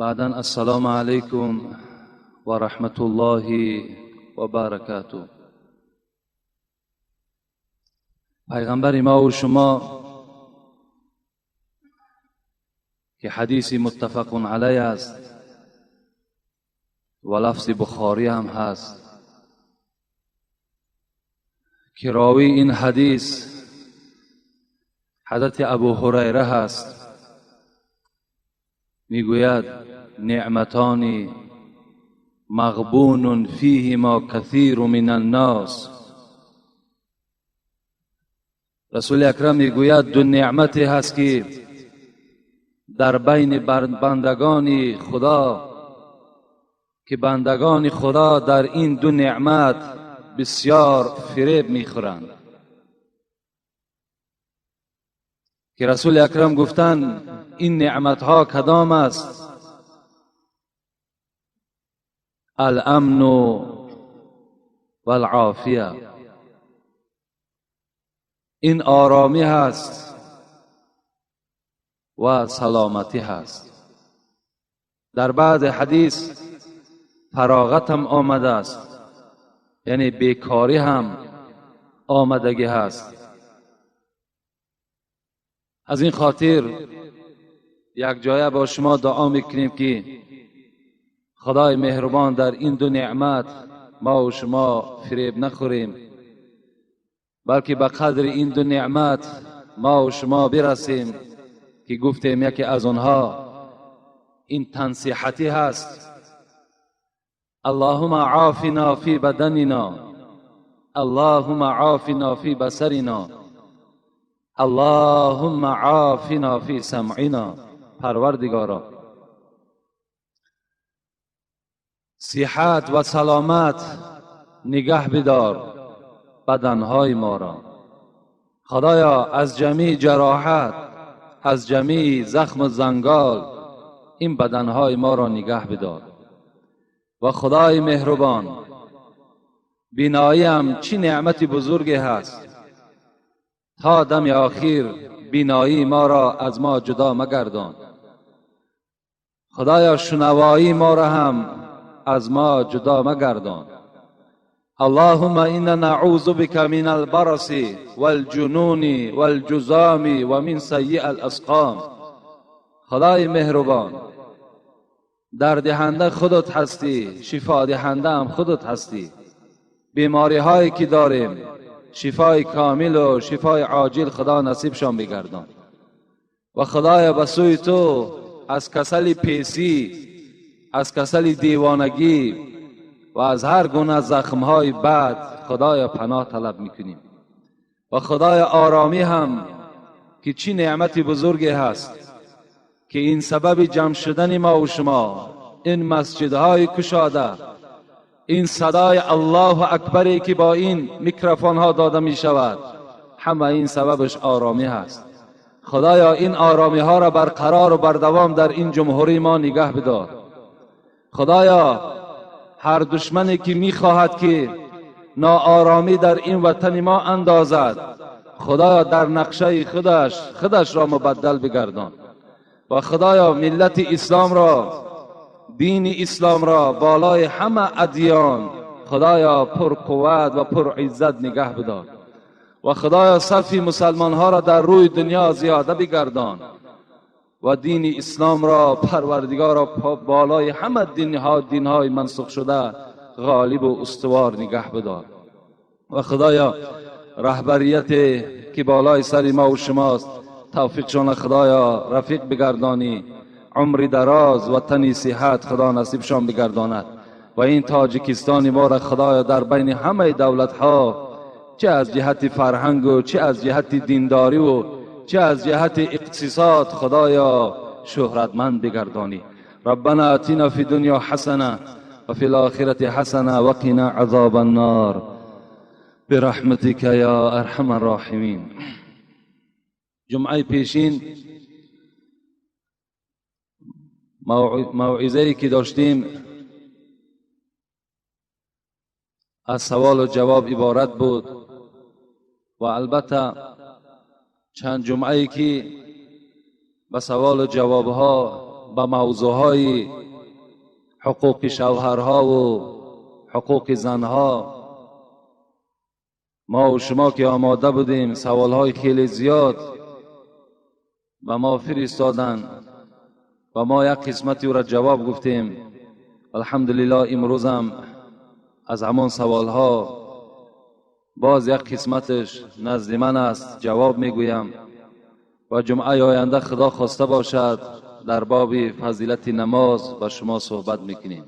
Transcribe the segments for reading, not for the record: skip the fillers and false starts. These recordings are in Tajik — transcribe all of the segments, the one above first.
بعدا السلام علیکم و رحمت الله و برکاته. پیغمبر ما و شما که حدیث متفق علیه است و لفظ بخاری هم هست که راوی این حدیث حضرت ابو هریره هست، میگوید نعمتان مغبون فیهما کثیر من الناس. رسول اکرم میگوید دو نعمتی هست که در بین بندگان خدا، که بندگان خدا در این دو نعمت بسیار فریب میخورند. که رسول اکرم گفتند این نعمت ها کدام است؟ الامن والعافیه. این آرامی هست و سلامتی هست. در بعد حدیث فراغت هم آمده است، یعنی بیکاری هم آمدگی هست. از این خاطر یک جایه با شما دعا میکنیم که خدای مهربان در این دو نعمت ما و شما فریب نخوریم، بلکه به قدر این دو نعمت ما و شما برسیم که گفتیم یکی از آنها این تنصیحتی هست. اللهم عافنا فی بدننا، اللهم عافنا فی بصرنا، اللهم عافنا فی سمعنا. پروردگارا صحت و سلامت نگه بدار بدنهای ما را. خدایا از جمیع جراحت، از جمیع زخم و زنگال این بدنهای ما را نگه بدار. و خدای مهربان بینایی چی نعمت بزرگی هست، تا دم آخر بینایی ما را از ما جدا مگردان. خدایا شنوایی ما را هم از ما جدا مگردان. اللهم انا نعوذ بك من البرص والجنون والجزام و من سیء الاسقام. خدای مهربان دردهنده خودت هستی، شفا دهنده هم خودت هستی. بیماری هایی که داریم شفای کامل و شفای عاجل خدا نصیبشان بگردان. و خدایا به سوی تو از کسل پیسی، از کسل دیوانگی و از هر گونه زخمهای بد خدایا پناه طلب میکنیم. و خدای آرامی هم که چی نعمت بزرگی هست که این سبب جمع شدن ما و شما، این مسجدهای کشاده، این صدای الله اکبری که با این میکروفون ها داده می شود، همه این سببش آرامی هست. خدایا این آرامی ها را برقرار و بردوام در این جمهوری ما نگه بدار. خدایا هر دشمنی که می خواهد که ناآرامی در این وطن ما اندازد، خدایا در نقشه خودش را مبدل بگردان. و خدایا ملت اسلام را، دین اسلام را بالای همه ادیان خدایا پر قوت و پر عزت نگه بدار. و خدایا صف مسلمان ها را در روی دنیا زیاده بگردان و دین اسلام را پروردگار را بالای همه دینهای منسوخ شده غالب و استوار نگه بدار. و خدایا رهبریت که بالای سر ما و شماست توفیقشان خدایا رفیق بگردانی، عمر دراز و تنی صحت خدا نصیبشان بگرداند. و این تاجیکستان ما را خدایا در بین همه دولت ها، چه از جهت فرهنگ و چه از جهت دینداری و چه از جهت اقتصاد خدایا شهرتمند بگردانی. ربنا آتنا فی دنیا حسنه و فی الاخرة حسنه و قنا عذاب النار برحمتك یا ارحم الراحمین. جمعه پیشین موعظه‌ای که داشتیم از سوال و جواب عبارت بود و البته چند جمعه‌ای که به سوال و جوابها به موضوعهای حقوق شوهرها و حقوق زنها ما و شما که آماده بودیم سوالهای خیلی زیاد به ما فرستادند و ما یک قسمتی او را جواب گفتیم. الحمدلله امروز هم از همان سوالها باز یک قسمتش نزد من است، جواب میگویم و جمعه آینده خدا خواسته باشد در باب فضیلت نماز با شما صحبت میکنیم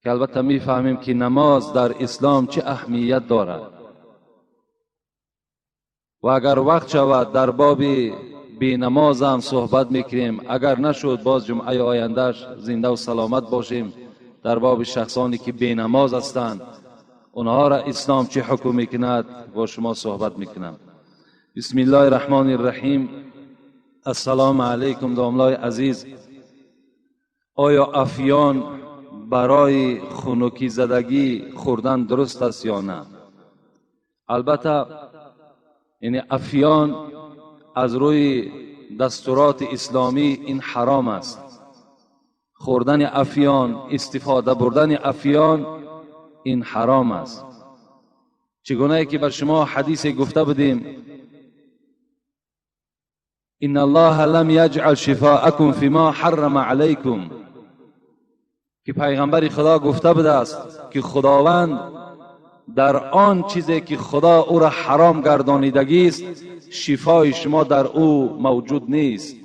که البته میفهمیم که نماز در اسلام چه اهمیت دارد و اگر وقت شود در باب بی نماز هم صحبت میکنیم، اگر نشد باز جمعه آیندهش زنده و سلامت باشیم در باب شخصانی که بی نماز هستند اونها را اسلام چه حکم میکند با شما صحبت میکنم. بسم الله الرحمن الرحیم. السلام علیکم داملای عزیز. آیا افیان برای خنکی زدگی خوردن درست است یا نه؟ البته یعنی افیان از روی دستورات اسلامی این حرام است. خوردن افیان، استفاده بردن افیان این حرام است. چگونه که بر شما حدیث گفته بودیم ان الله لم یجعل شفاءکم فیما حرم علیکم، که پیغمبر خدا گفته بوده است که خداوند در آن چیزی که خدا او را حرام گردانیدگی است شفای شما در او موجود نیست.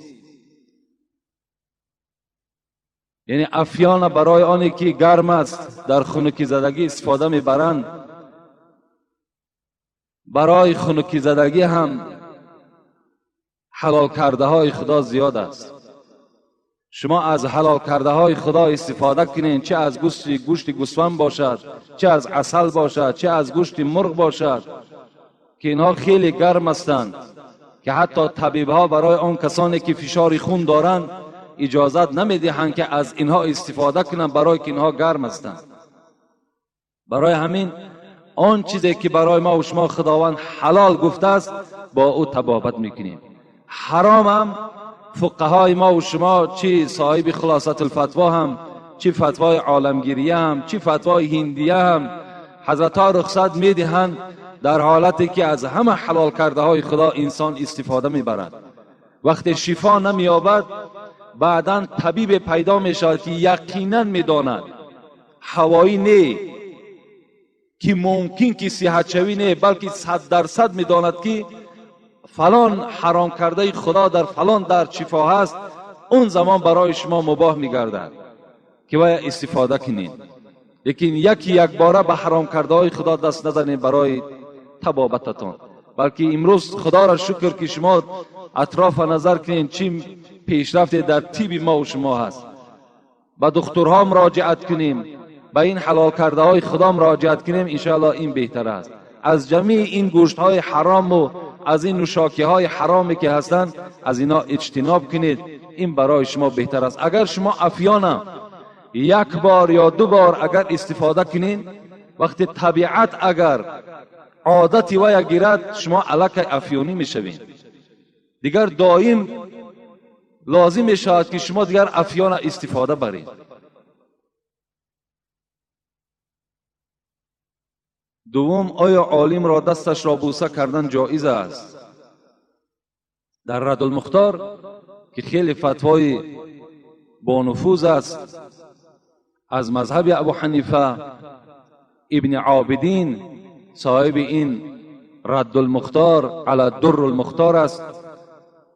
یعنی افیان برای آنی که گرم است در خنکی زدگی استفاده میبرند، برای خنکی زدگی هم حلال کرده های خدا زیاد است. شما از حلال کرده های خدا استفاده کنین، چه از گوشت گوسفند باشد، چه از عسل باشد، چه از گوشت مرغ باشد که اینها خیلی گرم هستند که حتی طبیب ها برای آن کسانی که فشار خون دارند اجازت نمیدهند که از اینها استفاده کنند، برای که اینها گرم هستند. برای همین آن چیزی که برای ما و شما خداوند حلال گفته است با او طبابت میکنیم. حرام هم فقهای ما و شما، چی صاحب خلاصت الفتوا هم، چی فتوای عالمگیری هم، چی فتوای هندیه هم، حضرت ها رخصت میدهند در حالتی که از همه حلال کرده های خدا انسان استفاده میبرد. وقتی شفا نمییابد بعدا طبیب پیدا میشود که یقینا میداند، هوایی نه که ممکن که صحت شوی نه، بلکه 100% میداند که فلان حرام کرده خدا در فلان در شفا هست، اون زمان برای شما مباح میگردد که باید استفاده کنید. لیکن یکی یک باره به حرام کرده های خدا دست نزنید برای طبابتتان، بلکه امروز خدا را شکر که شما اطراف نظر کنید چی پیشرفت در طب ما و شما هست. به دکترها مراجعت کنیم، به این حلال کرده های خدا مراجعت کنیم، انشاءالله این بهتر است. از جمیع این گوشت های حرام و از این نوشاکی های حرامی که هستند از اینا اجتناب کنید، این برای شما بهتر است. اگر شما افیانا یک بار یا دو بار اگر استفاده کنید، وقتی طبیعت اگر عادتی ویا گیرد شما علاقه افیونی میشوید، دیگر دائم لازم میشود که شما دیگر افیان استفاده برید. دوم، آیا عالم را دستش را بوسه کردن جایز است؟ در رد المختار که خیلی فتوای با نفوذ است از مذهب ابو حنیفه، ابن عابدین صاحب این رد المختار علی در المختار است.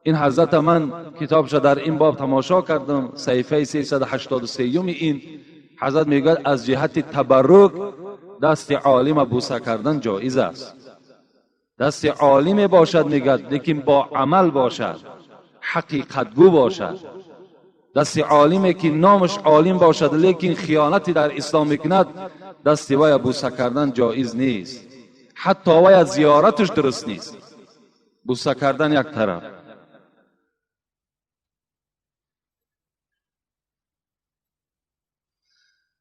این حضرت من کتابش در این باب تماشا کردم، صحیفه 383 این حضرت میگوید از جهت تبرک دست عالم بوسه کردن جایز است. دست عالم باشد میگد، لیکن با عمل باشد، حقیقتگو باشد. دست عالمی که نامش عالم باشد لیکن خیانتی در اسلام میکند، دست وی بوسه کردن جایز نیست، حتی وی زیارتش درست نیست. بوسه کردن یک طرف.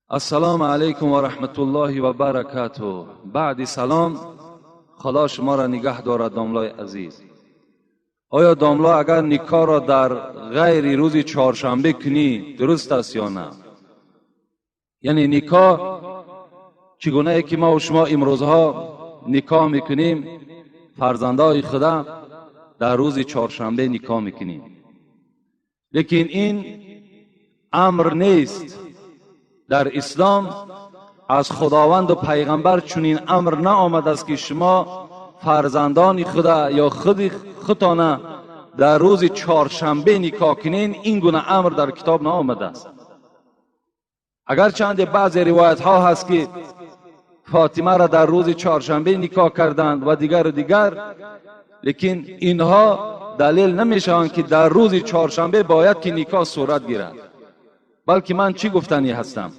السلام علیکم و رحمت الله و برکاته. بعد سلام، خدا شما را نگه دارد داملای عزیز. Оё домла агар никоҳро дар ғайри рӯзи чоршанбе кунӣ дуруст аст ё на? Яъне никоҳ чӣ гунае ки мо шумо имрӯзҳо никоҳ мекунем, фарзандои худа дар рӯзи чоршанбе никоҳ мекунем. Лекин ин амр нест. Дар ислом аз худованду пайғамбар чунин амр наомадааст ки шумо фарзандони худа ё худи худтона дар рӯзи чоршанбе никоҳ кунен. Ин гуна амр дар китоб наомадааст. Агарчанде баъзе ривоятҳо ҳаст ки фотимаро дар рӯзи чоршанбе никоҳ карданд ва дигару дигар, лекин инҳо далел намешаванд ки дар рӯзи чоршанбе бояд ки никоҳ сурат гирад. Балки ман чӣ гуфтанӣ ҳастам?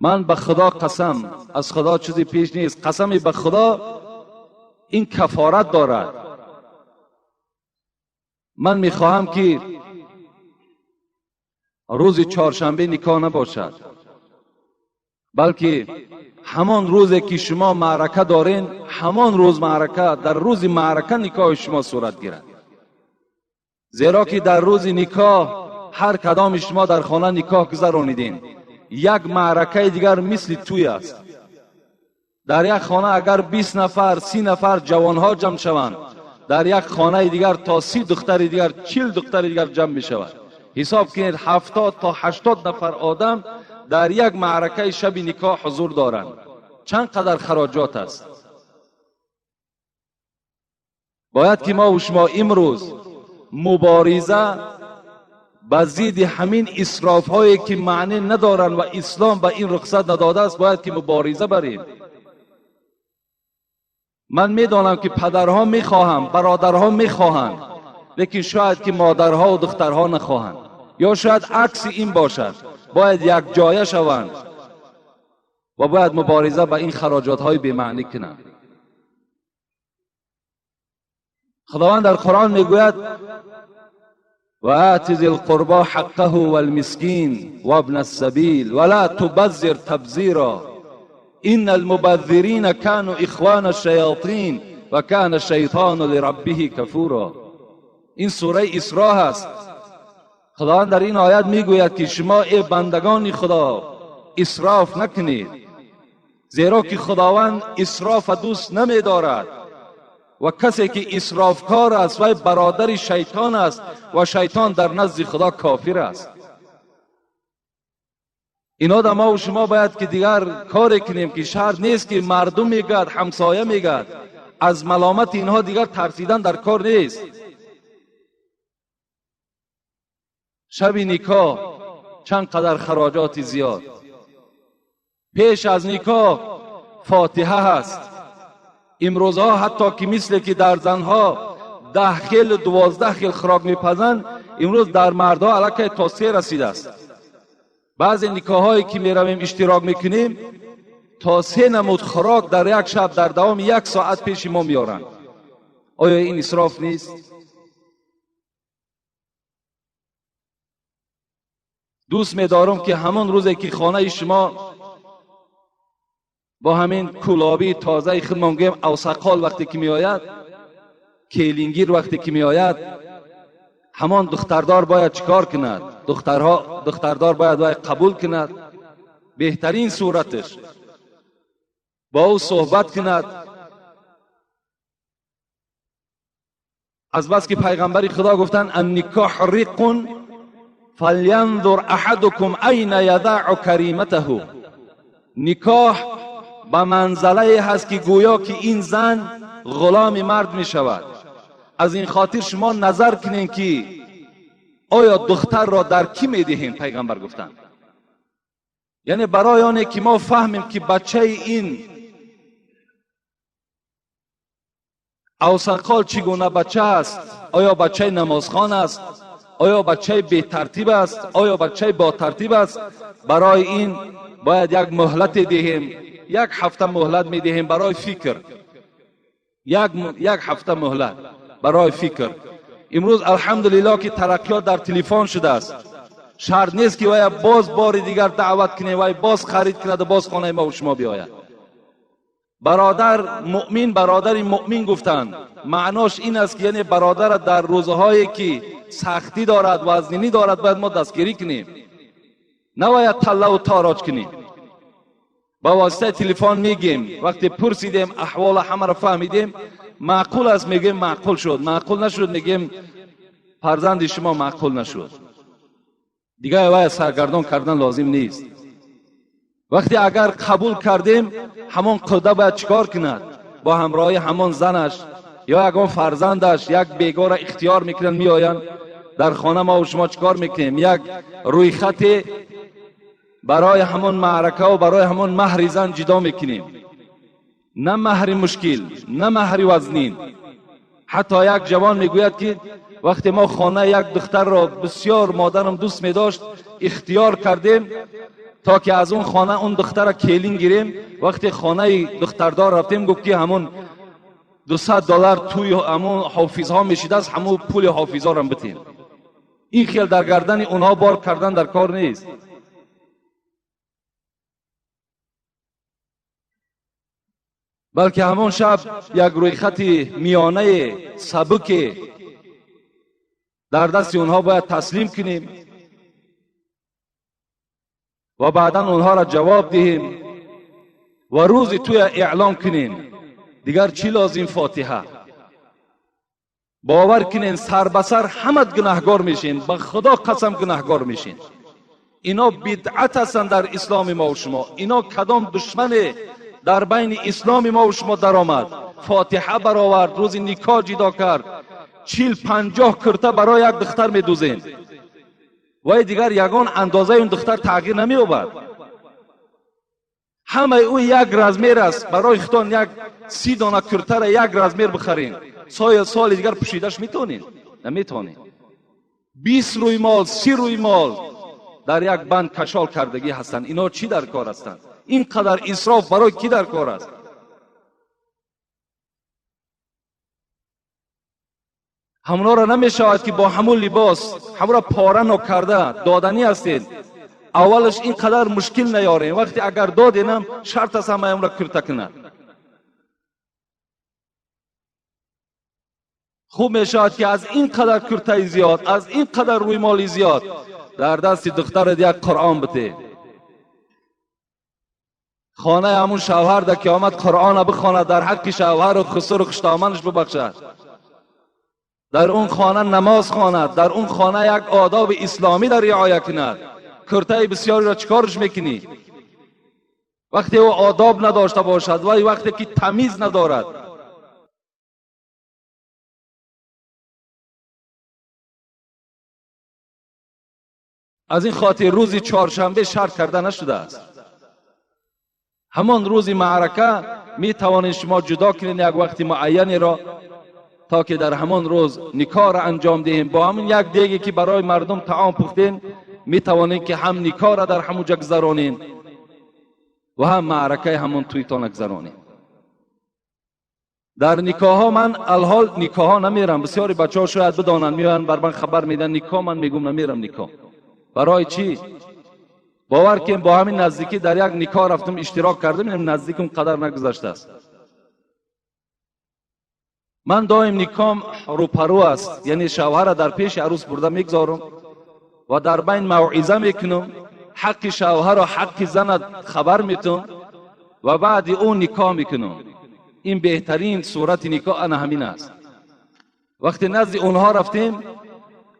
Ман ба худо қасам, аз худо чизе пеш нест, қасами ба худо ин кафорат дорад. Ман мехоҳам ки рӯзи чоршанбе никоҳ набошад, балки ҳамон рӯзе ки шумо маърака дорен, ҳамон рӯз маърака, дар рӯзи маърака никоҳи шумо сурат гирад. Зеро ки дар рӯзи никоҳ ҳар кадоми шумо дар хона никоҳ гузаронидем, як маъракаи дигар мисли тӯй аст. Дар як хона агар 20 нафар, 30 нафар ҷавонҳо ҷамъ шаванд, дар як хонаи дигар то 30 духтари дигар, 40 духтари дигар ҷамъ мешавад. Ҳисоб кунед, 70 то 80 нафар одам дар як маъракаи шаби никоҳ ҳузур доранд. Чанд қадар хароҷот аст. Бояд ки мо шумо имрӯз мубориза ба зидди ҳамин исрофҳое ки маъне надоранд ва ислом ба ин рухсат надодааст, бояд ки мубориза барем. Ман медонам ки падарҳо мехоҳанд, бародарҳо мехоҳанд, лекин шояд ки модарҳо ва духтарҳо нахоҳанд, ё шояд акси ин бошад. Бояд якҷоя шаванд ва бояд мубориза ба ин хароҷотҳои бемаънӣ кунанд. Худованд дар Қуръон мегӯяд: وآت ذي القربى حقه والمسكين وابن السبيل ولا تبذر تبذيرا إن المبذرين كانوا إخوان الشياطين وكان الشيطان لربه كفورا. این سوره اسراء است. خداوند در این آیت میگوید که شما ای بندگان خدا اسراف نکنید، زیرا که خداوند اسراف دوست نمیدارد و کسی که اسرافکار است وی برادر شیطان است و شیطان در نزد خدا کافر است. اینا در ما و شما باید که دیگر کاری کنیم که شرط نیست که مردم میگد، همسایه میگد، از ملامت اینها دیگر ترسیدن در کار نیست. شب نکاح چند قدر خراجات زیاد، پیش از نکاح فاتحه هست. امروزها حتی که مثل که در زنها 10 خیل 12 خیل خوراک میپزند، امروز در مردها علاکه تا 3 رسیده است. بعضی نکاحهایی که میرویم اشتراک میکنیم تا 3 نمود خوراک در یک شب در دوام 1 ساعت پیش ما میارند. آیا این اسراف نیست؟ دوست میدارم که همان روزی که خانه شما با همین کولابی تازه خودمان گویم اوسقال وقتی که میآید، کلینگیر وقتی که میآید، همان دختردار باید چیکار کند؟ دختردار باید قبول کند، بهترین صورتش با او صحبت کند. از بس که پیغمبر خدا گفتند النکاح رق فلینظر احدکم این یضع کریمته. نکاح به منزله هست که گویا که این زن غلام مرد می شود. از این خاطر شما نظر کنین که آیا دختر را در کی می دهین؟ پیغمبر گفتند. یعنی برای آنه که ما فهمیم که بچه این اوسقال چگونه بچه است، آیا بچه نمازخوان است، آیا بچه بی ترتیب است، آیا بچه با ترتیب است، برای این باید یک مهلت دهیم. 1 هفته مهلت می دهیم برای فکر، یک هفته مهلت برای فکر. امروز الحمدلله که ترقیات در تلفن شده است. شرط نیست که وای باز بار دیگر دعوت کنه، وای باز خرید کند و باز خانه ما و شما بیاید. Бародар муъмин бародари муъмин гуфтанд. Маънош ин аст ки яъне бародара дар рӯзҳое ки сахтӣ дорад, вазнинӣ дорад, бояд мо дастгирӣ кунем, набояд таллаву тороҷ кунем. Ба воситаи телефон мегем, вақте пурсидем аҳвола ҳамаро фаҳмидем, маъқул аст мегӯем маъқул шуд, маъқул нашуд мегӯем фарзанди шумо маъқул нашуд. Дигар вай саргардон кардан лозим нест. Вақте агар қабул кардем, ҳамон қуда бояд чикор кунад? Бо ҳамроҳи ҳамон занаш ё ягон фарзандаш як бегора ихтиёр мекунанд, меоянд дар хона. Мо шумо чикор мекунем? Як рӯйхате барои ҳамон маъракаву барои ҳамон маҳри зан ҷидо мекунем. На маҳри мушкил, на маҳри вазнин. Ҳатто як ҷавон мегӯяд ки вақте мо хонаи як духтарро бисёр модарам дӯст медошт, ихтиёр кардем то ки аз он хона он духтара келин гирем. Вақте хонаи духтардор рафтем, гуфт ки ҳамон $200 туи ҳамон ҳофизҳо мешидааст, ҳамон пули ҳофизҳорам битем. Ин хел дар гардани онҳо бор кардан дар кор нест. Балки ҳамон шаб як рӯйхати миёнаи сабуке дар дасти онҳо бояд таслим кунем ва баъдан онҳоро ҷавоб диҳем ва рӯзи туя эълон кунем. Дигар чӣ лозим? Фотиҳа. Бовар кунен, сар ба сар ҳамат гунаҳгор мешин, ба Худо қасам гунаҳгор мешин. Ино бидъат ҳастанд дар исломи мо шумо. Ино кадом душмане дар байни исломи мо шумо даромад, фотиҳа баровард, рӯзи никоҳ ҷидо кард, 40-50 курта барои як духтар медӯзем, вай дигар ягон андозаи он духтар тағйир намеёбад. Ҳамаи ӯ як размер аст. Барои худтон як 30 дона куртара як размер бихарем, соли дигар пӯшидаш метавонед? Наметавонед. 20 рӯймол, 30 рӯймол дар як банд кашол кардагӣ ҳастанд. Ино чӣ дар кор ҳастанд? Ин қадар исроф барои кӣ дар кор аст? Ҳамонҳоро намешавад ки бо ҳамун либос ҳамонро пора нокарда доданӣ ҳастед. Аввалаш ин қадар мушкил наёрем. Вақте агар доденам, шарт аст ҳамаи онро курта кунад. Хуб мешавад ки аз ин қадар куртаи зиёд, аз ин қадар рӯймоли зиёд дар дасти духтарат як Қуръон бите. Хонаи ҳамун шавҳар дар ки омад Қуръона бихонад, дар ҳаққи шавҳару хусуру хуштоманаш бибахшад, дар он хона намоз хонад, дар он хона як одоби исломӣ дар риоя кунад. Куртаи бисёриро чӣ корш мекунӣ? Вақте ӯ одоб надошта бошад, вай вақте ки тамиз надорад. Аз ин хотир рӯзи чоршанбе шарт карда нашудааст. Ҳамон рӯзи маърака метавонед шумо ҷудо кунед як вақти муайянеро, то ки дар ҳамон рӯз никоҳро анҷом диҳем. Бо ҳамин як деге ки барои мардум таом пухтем, метавонем ки ҳам никоҳро дар ҳамон ҷо гузаронем ва ҳам маъракаи ҳамон туйтона гузаронем. Дар никоҳҳо ман алҳол никоҳҳо намерам. Бисёри бачаҳо шояд бидонанд, меоянд бар ман хабар медиҳанд никоҳ, ман мегӯм намерам никоҳ. Барои чӣ? Бовар кунем, бо ҳамин наздикӣ дар як никоҳ рафтам, иштирок кардам, наздикам қадар нагузаштааст. Ман доим никоҳам рӯпарӯ аст, яъне шавҳарро дар пеши арӯс бурда мегузорам ва дар байн мавъиза мекунам, ҳаққи шавҳарро, ҳаққи занат хабар метум ва баъди ӯ никоҳ мекунам. Ин беҳтарин сурати никоҳ ана ҳамин аст. Вақте назди онҳо рафтем,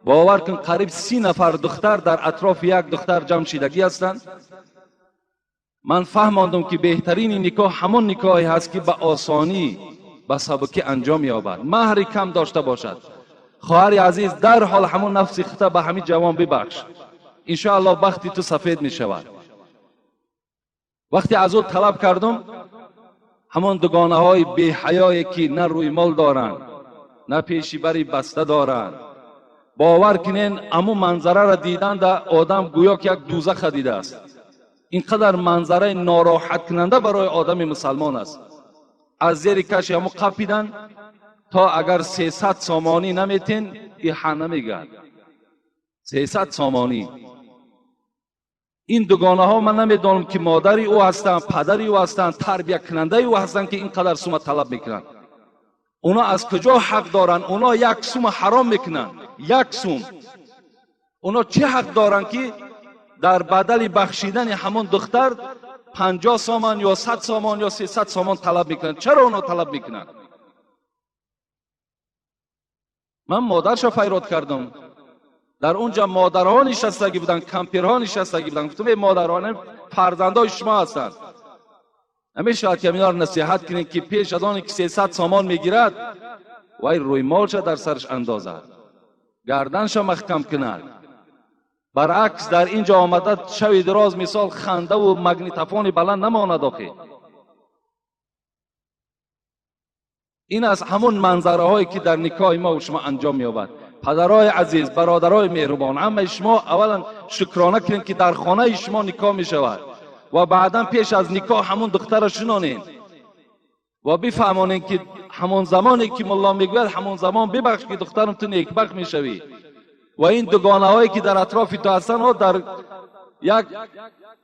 бовар кун, қариб 30 нафар духтар дар атрофи як духтар ҷамъ шидагӣ ҳастанд. Ман фаҳмондам ки беҳтарини никоҳ ҳамон никоҳе ҳаст ки ба осонӣ, ба сабукӣ анҷом ёбад, маҳри кам дошта бошад. Хоҳари азиз, дарҳол ҳамон нафси хута ба ҳамин ҷавон бибахш, иншоаллоҳ бахти ту сафед мешавад. Вақте аз ӯ талаб кардам, ҳамон дугонаҳои беҳаёе ки на рӯймол доранд, на пеши бари баста доранд, бовар кунен, ҳамун манзараро диданда одам гӯё ки як дӯзаха дидааст. Ин қадар манзараи нороҳаткунанда барои одами мусалмон аст. Аз зери каши ҳамун қапидан то агар 300 сомонӣ наметен, иҳа намегӯяд. 300 сомонӣ. Ин дугонаҳо ман намедонам ки модари ӯ ҳастанд, падари ӯ ҳастанд, тарбиякунандаи ӯ ҳастанд, ки ин қадар сума талаб мекунанд. اونا از کجا حق دارن؟ اونا یک سوم حرام میکنن، یک سوم. اونا چه حق دارن که در بدل بخشیدن همون دختر 50 سامان یا 100 سامان یا 300 سامان طلب میکنن؟ چرا اونا طلب میکنن؟ من مادرش فیراد کردم. در اونجا مادرها نشستگی بودن، کمپیرها نشستگی بودن. گفتم ای مادران، فرزندای شما هستند. همیشه که اینا رو نصیحت کنید که پیش از آن که 300 سامان میگیرد وای روی مالش در سرش اندازد، گردنش محکم کند. برعکس در اینجا آمده شوی دراز مثال خنده و مگنیتفون بلند نماند. آخه این از همون منظره هایی که در نکاح ما و شما انجام می‌یابد. پدرای عزیز، برادرای مهربان، همه شما اولا شکرانه کنید که در خانه شما نکاح می شود و بعدا پیش از نکاح همون دختر را شنانید و بفهمانید که همون زمانی که ملا میگوید همون زمان ببخش که دخترم تو نیکبخت میشوی. و این دوگانه هایی که در اطراف تو هستن ها در یک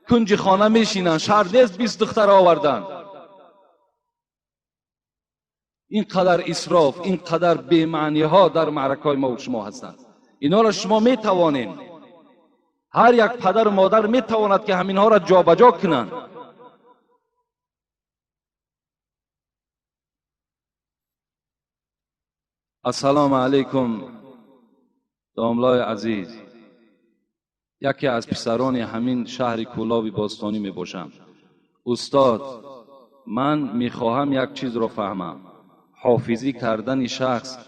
کنج خانه میشینن، شهر نیست 20 دختر آوردن. اینقدر اسراف، اینقدر بی‌معنی ها در معرکه ما و شما هستند. اینا را شما میتوانید، هر یک پدر و مادر میتواند که همینها را جابجا کنند. السلام علیکم داملای عزیز، یکی از پسران همین شهر کولاب باستانی میباشم. استاد، من میخواهم یک چیز را فهمم. حافظی کردن شخص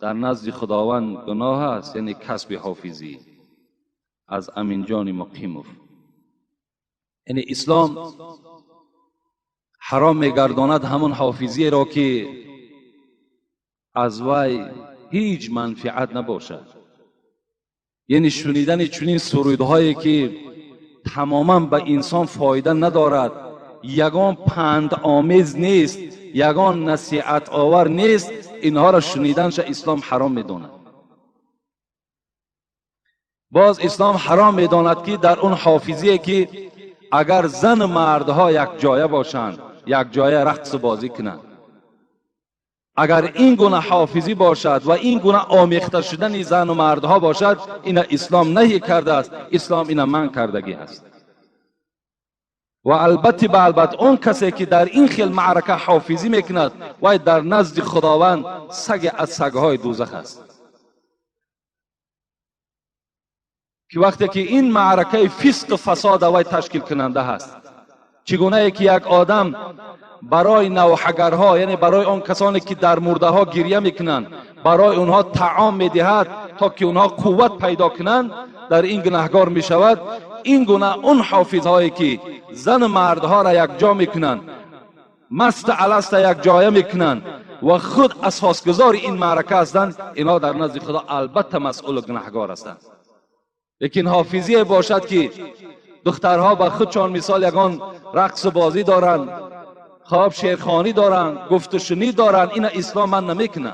در نزد خداوند گناه است، یعنی کسب حافظی. از امین جان مقیموف. یعنی اسلام حرام میگرداند همون حافظی را که از وی هیچ منفعت نباشد. یعنی شنیدن چنین سرودهایی که تماما به انسان فایده ندارد، یگان پند آمیز نیست، یگان نصیحت آور نیست، اینها را شنیدنش اسلام حرام میداند. باز اسلام حرام میداند که در اون حافظیه که اگر زن و مردها یک جایه باشند، یک جایه رقص بازی کنند، اگر این گونه حافظی باشد و این گونه آمیخته شدن زن و مردها باشد، این اسلام نهی کرده است، اسلام این منع کردگی است. و البته به البته اون کسی که در این خیل معرکه حافظی میکند وای در نزد خداوند سگ از سگهای دوزخ است. که وقتی که این معرکه فسق و فساد وای تشکیل کننده هست، چگونه که یک آدم برای نوحگرها، یعنی برای آن کسانی که در مرده ها گریه میکنند، برای اونها طعام میدهد تا که اونها قوت پیدا کنند، در این گناهگار میشود. این گونه اون حافظهایی که زن و مردها را یک جا میکنند، مست الست یک جایه میکنند و خود اساسگزار این معرکه هستند، اینها در نزد خدا البته مسئول و گناهگار هستند. لیکن حافظی باشد که دخترها به خودشان مثال یگان رقص و بازی دارند، خواب شعرخوانی دارند، گفت و شنید دارند، این اسلام من نمیکنه.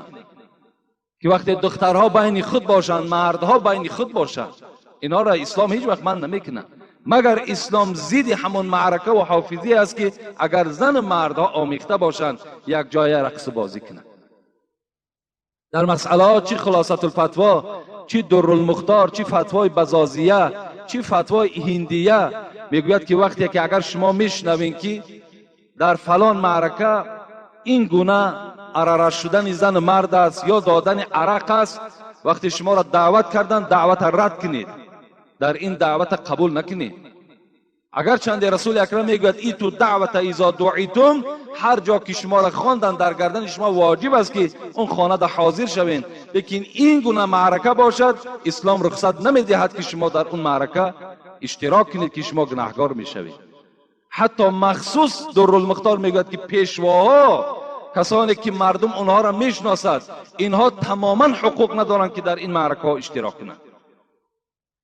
که وقتی دخترها بین خود باشند، مردها بین خود باشند، اینا را اسلام هیچ وقت من نمیکنه. مگر اسلام زید همون معرکه و حافظی است که اگر زن و مردها آمیخته باشند یک جای رقص بازی کنند. در مسئله ها چی خلاصة الفتوا، چی در المختار، چی فتوای بزازیه، چی فتوای هندیه، میگوید که وقتی که اگر شما میشنوین که در فلان معرکه این گونه عراره شدن زن و مرد است یا دادن عرق است، وقتی شما را دعوت کردن دعوت رد کنید، در این دعوت قبول نکنید. اگر چند رسول اکرم میگوید ای تو دعوت اذا دعیتم، هر جا که شما را خواندن در گردن شما واجب است که اون خانه در حاضر شوین. لیکن این گونه معرکه باشد اسلام رخصت نمیدهد که شما در اون معرکه اشتراک کنید که شما گناهگار میشوید. حتی مخصوص در المختار میگوید که پیشواها، کسانی که مردم اونها را میشناسد، اینها تماما حقوق ندارند که در این معرکه ها اشتراک کنند.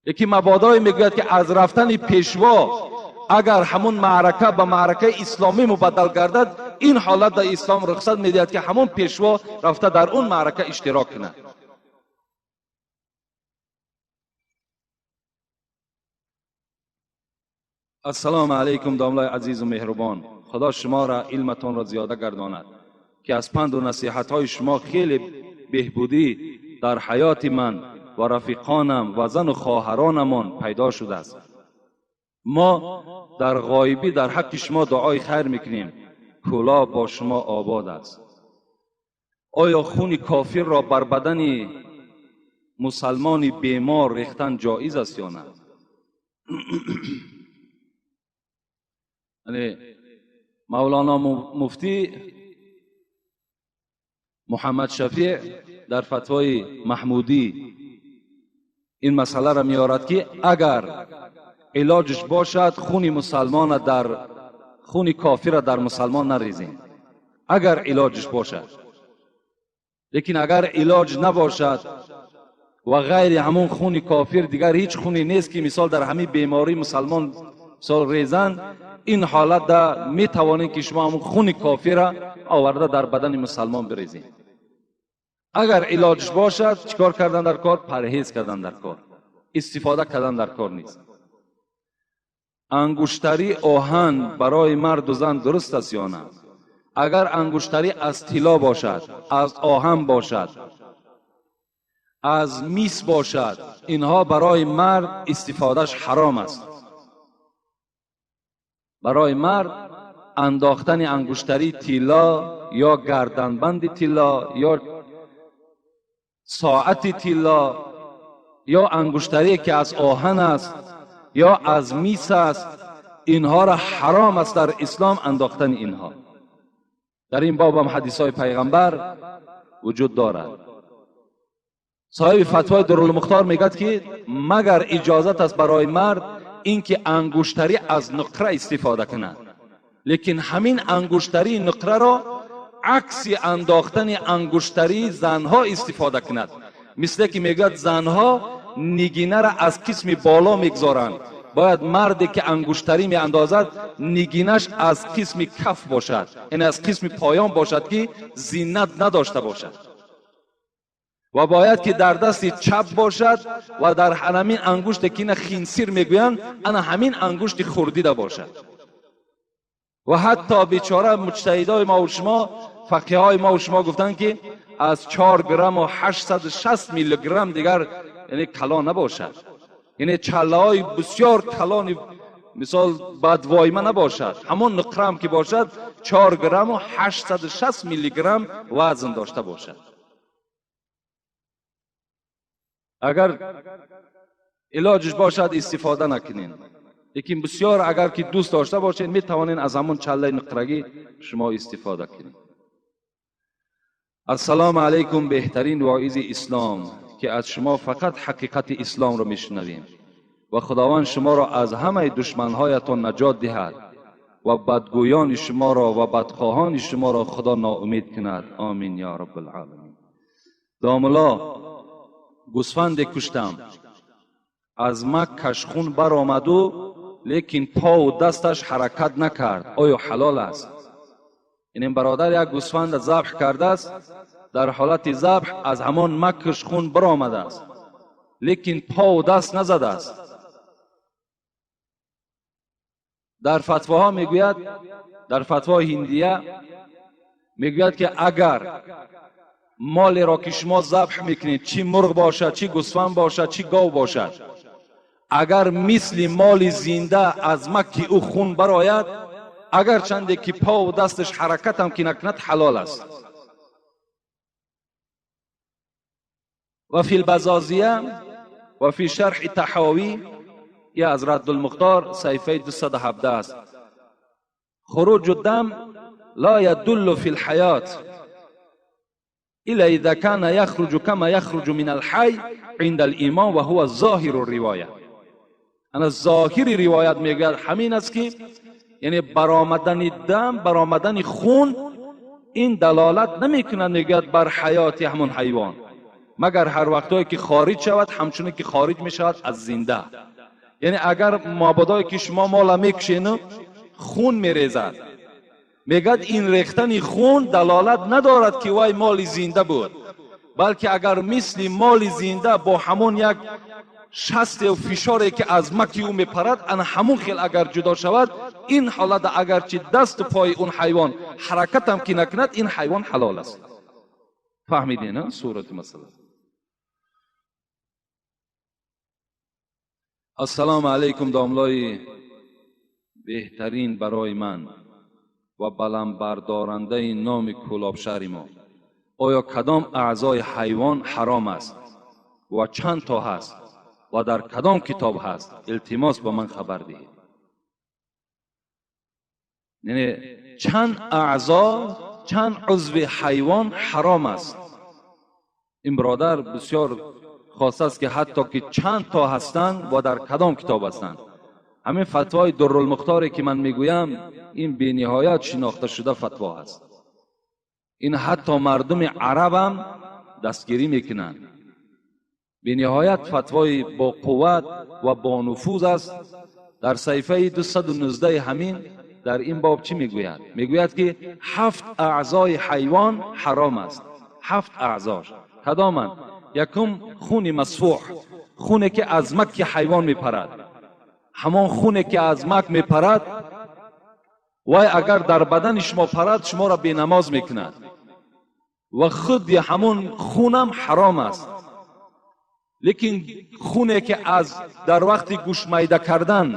یکی مبادای میگوید که از رفتن پیشوا اگر همون معرکه به معرکه اسلامی مبدل گردد، این حالت در اسلام رخصت میدهد که همون پیشوا رفته در اون معرکه اشتراک کند. Ассалому алайкум, домлаи азизу меҳрубон. Худо шуморо илматонро зиёда гардонад, ки аз панду насиҳатҳои шумо хеле беҳбудӣ дар ҳаёти ман ва рафиқонам ва зану хоҳаронамон пайдо шудааст. Мо дар ғоибӣ дар ҳаққи шумо дуои хайр мекунем. Кӯлоб бо шумо обод аст. Оё хуни кофирро бар бадани мусалмони бемор рехтан ҷоиз аст ё на? Яъне Мавлоно муфтӣ Муҳаммад Шафеъ дар фатвои Маҳмудӣ ин масъаларо меорад, ки агар илоҷш бошад, хуни мусалмона дар хуни кофира дар мусалмон нарезем, агар илоҷш бошад. Лекин агар илоҷ набошад ва ғайри ҳамон хуни кофир дигар ҳеҷ хуне нест, ки мисол дар ҳамин беморӣ мусалмон мисол резанд, ин ҳолат да метавонед, ки шумо ҳамон хуни кофира оварда дар бадани мусалмон бирезед. Агар илоҷш бошад, чикор кардан дар кор? Парҳез кардан дар кор, истифода кардан дар кор нест. Ангуштари оҳан барои марду зан дуруст аст ё на? Агар ангуштарӣ аз тилло бошад, аз оҳан бошад, аз мис бошад, инҳо барои мард истифодаш ҳаром аст. Барои мард андохтани ангуштари тилло ё гарданбанди тилло ё соати тилло ё ангуштарие ки аз оҳан аст ё аз мис аст, инҳоро ҳаром аст дар ислом андохтани инҳо. Дар ин боб ҳам ҳадисҳои пайғамбар вуҷуд дорад. Соҳиби фатвои Дурулмухтор мегӯяд, ки магар иҷозат аст барои мард ин ки ангуштарӣ аз нуқра истифода кунад, лекин ҳамин ангуштарии нуқраро акси андохтани ангуштарии занҳо истифода кунад. Мисле ки мегӯяд, занҳо нигинаро аз қисми боло мегузоранд, бояд марде ки ангуштарӣ меандозад, нигинаш аз қисми каф бошад, яъне аз қисми поён бошад, ки зинат надошта бошад, ва бояд ки дар дасти чап бошад ва дар ҳамин ангуште ки ина хинсир мегӯянд, ана ҳамин ангушти хурдида бошад. Ва ҳатто бечора муҷтаҳидои мо ва шумо, фақиҳои мо ва шумо гуфтанд, ки аз 4 грамму 860 миллиграмм дигар яъне калон набошад, яъне чаллаҳои бисёр калони мисол бадвойма набошад. Ҳамон нуқрам ки бошад, 4 грамму 860 миллиграмм вазн дошта бошад. Агар илоҷш бошад, истифода накунед, лекин бисёр агар ки дӯст дошта бошед, метавонед аз ҳамон чаллаи нуқрагӣ шумо истифода кунед. Ассалому алайкум, беҳтарин воизи ислом, ки аз шумо фақат ҳақиқати исломро мешунавем ва Худованд шуморо аз ҳамаи душманҳоятон наҷот диҳад ва бадгӯёни шуморо ва бадхоҳони шуморо Худо ноумед кунад. Омин ё раббалъоламин. Домулло, гӯсфанде куштам, аз маккаш хун баромаду, лекин пову дасташ ҳаракат накард, оё ҳалол аст? Ин бародар як гӯсфанда забҳ кардааст, дар ҳолати забҳ аз ҳамон маккаш хун баромадааст, лекин пову даст назадааст. Дар фатвоҳо мегӯяд, дар фатвои ҳиндия мегӯяд, ки агар молеро ки шумо забҳ мекунед, чӣ мурғ бошад, чӣ гӯсфанд бошад, чӣ гов бошад, агар мисли моли зинда аз макки ӯ хун барояд, агар чанде ки пову дасташ ҳаракатам ки накунад, ҳалол аст. Ва фи лбазозия ва фи шарҳи таҳовӣ, я аз Раддулмухтор саҳифаи 217 аст. Хуруҷу дам ла ядуллу фи лҳаёт إلا إذا كان يخرج كما يخرج من الحي عند الإيمان وهو ظاهر الرواية. أنا ظاهر روایت میگوید همین است که یعنی برآمدن دم، برآمدن خون، این دلالت نمیکند میگوید بر حیات همون حیوان، مگر هر وقتایی که خارج شود همچنین که خارج میشود از زنده. یعنی اگر مابدایی که شما مالا میکشین خون میریزد، میگد این ریختن خون دلالت ندارد که وای مال زنده بود، بلکه اگر مثل مال زنده با همون یک шасте фишоре ки аз маки ӯ мепарад, ана ҳамун хел агар ҷудо шавад, ин ҳолат агарчи дасту пои он ҳайвон ҳаракатам ки накунад, ин ҳайвон ҳалол аст. Фаҳмидед, на сурати масъала? Ассалому алайкум, домлои беҳтарин барои ман ва баландбардорандаи номи Кӯлоб шаҳри мо. Оё кадом аъзои ҳайвон ҳаром аст ва чанд то ҳаст ва дар кадом китоб ҳаст? Илтимос ба ман хабар диҳед. Яъне чанд аъзо, чанд узви ҳайвон ҳаром аст? Ин бародар бисёр хост аст ки ҳатто ки чанд то ҳастанд ва дар кадом китоб ҳастанд. Ҳамин фатвои Дуррулмухторе ки ман мегӯям, ин бениҳоят шинохта шуда фатво ҳаст. Ин ҳатто мардуми арабам дастгирӣ мекунанд. Бениҳоят фатвои бо қувват ва бо нуфуз аст. Дар саҳифаи 219 ҳамин дар ин боб чӣ мегӯяд? Мегӯяд ки 7 аъзои ҳайвон ҳаром аст. 7 аъзош кадоманд? Якум, хуни масфуҳ, хуне ки аз маки ҳайвон мепарад. Ҳамон хуне ки аз мак мепарад, вай агар дар бадани шумо парад, шуморо бенамоз мекунад ва худи ҳамон хунам ҳаром аст. Лекин хуне ки аз дар вақти гӯшмайда кардан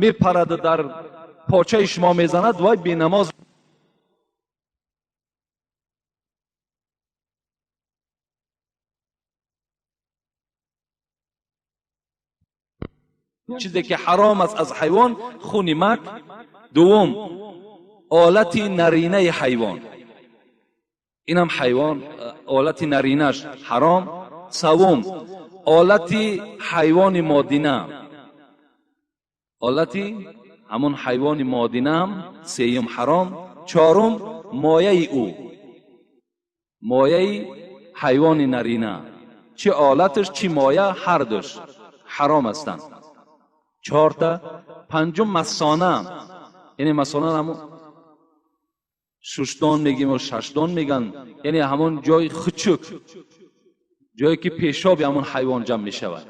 мепарад, дар почаи шумо мезанад, вай бенамоз. Чизе ки ҳаром аст аз ҳайвон, хуни мак. Дуввум, олати наринаи ҳайвон, инам ҳайвон олати наринаш ҳаром. Севум, олати ҳайвони модина, олати ҳамон ҳайвони модинаам сеюм ҳаром. Чорум, мояи ӯ, мояи ҳайвони нарина, чӣ олаташ чӣ моя, ҳардуш ҳаром ҳастанд. Чорта. Панҷум, масона, яъне масона ҳамон шуштон мегим ё шашдон меган, яъне ҳамон ҷои хучук, ҷое ки пешоби ҳамон ҳайвон ҷамъ мешавад.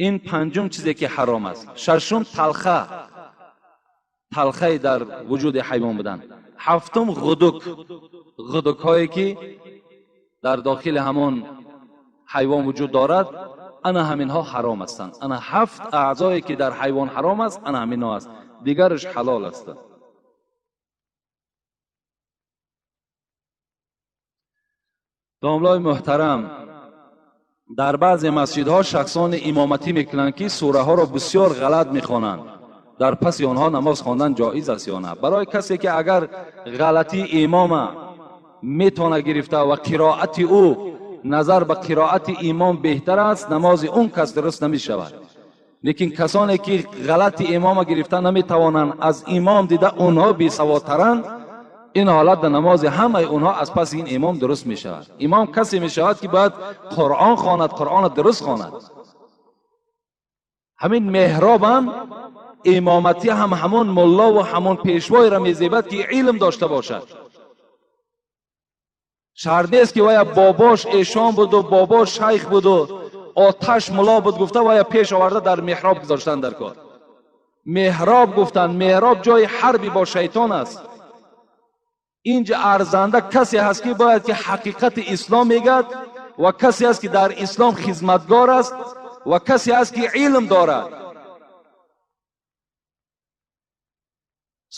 Ин панҷум чизе ки ҳаром аст. Шашум, талха, талхаи дар вуҷуди ҳайвон будан. Ҳафтум, ғудук, ғудукҳое ки дар дохили ҳамон ҳайвон вуҷуд дорад, ана ҳаминҳо ҳаром ҳастанд. Ана 7 аъзое ки дар ҳайвон ҳаром аст, ана ҳаминҳо аст, дигараш ҳалол аст. Домлои муҳтарам, дар баъзе масҷидҳо шахсони имоматӣ мекунанд ки сураҳоро бисёр ғалат мехонанд. Дар паси онҳо намоз хондан ҷоиз аст ё на? Барои касе ки агар ғалатии имома метавона гирифта ва қироати ӯ назар ба қироати имом беҳтар аст, намози он кас дуруст намешавад. Лекин касоне ки ғалати имома гирифта наметавонанд, аз имом дида онҳо бесаводтаранд, ин ҳолат дар намози ҳамаи онҳо аз паси ин имом дуруст мешавад. Имом касе мешавад ки бояд Қуръон хонад, Қуръонро дуруст хонад. Ҳамин меҳробам имоматӣ ҳам ҳамон мулло ва ҳамон пешвоеро мезебад ки илм дошта бошад. Шарт нест ки вая бобош эшон буду, бобош шайх буду, оташ мулло буд гуфта вая пеш оварда дар меҳроб гузоштан дар кор. Меҳроб гуфтан, меҳроб ҷои ҳарби бо шайтон аст. Инҷа арзанда касе ҳаст ки бояд ки ҳақиқати ислом мегӯяд ва касе ҳаст ки дар ислом хизматгор аст ва касе ҳаст ки илм дорад.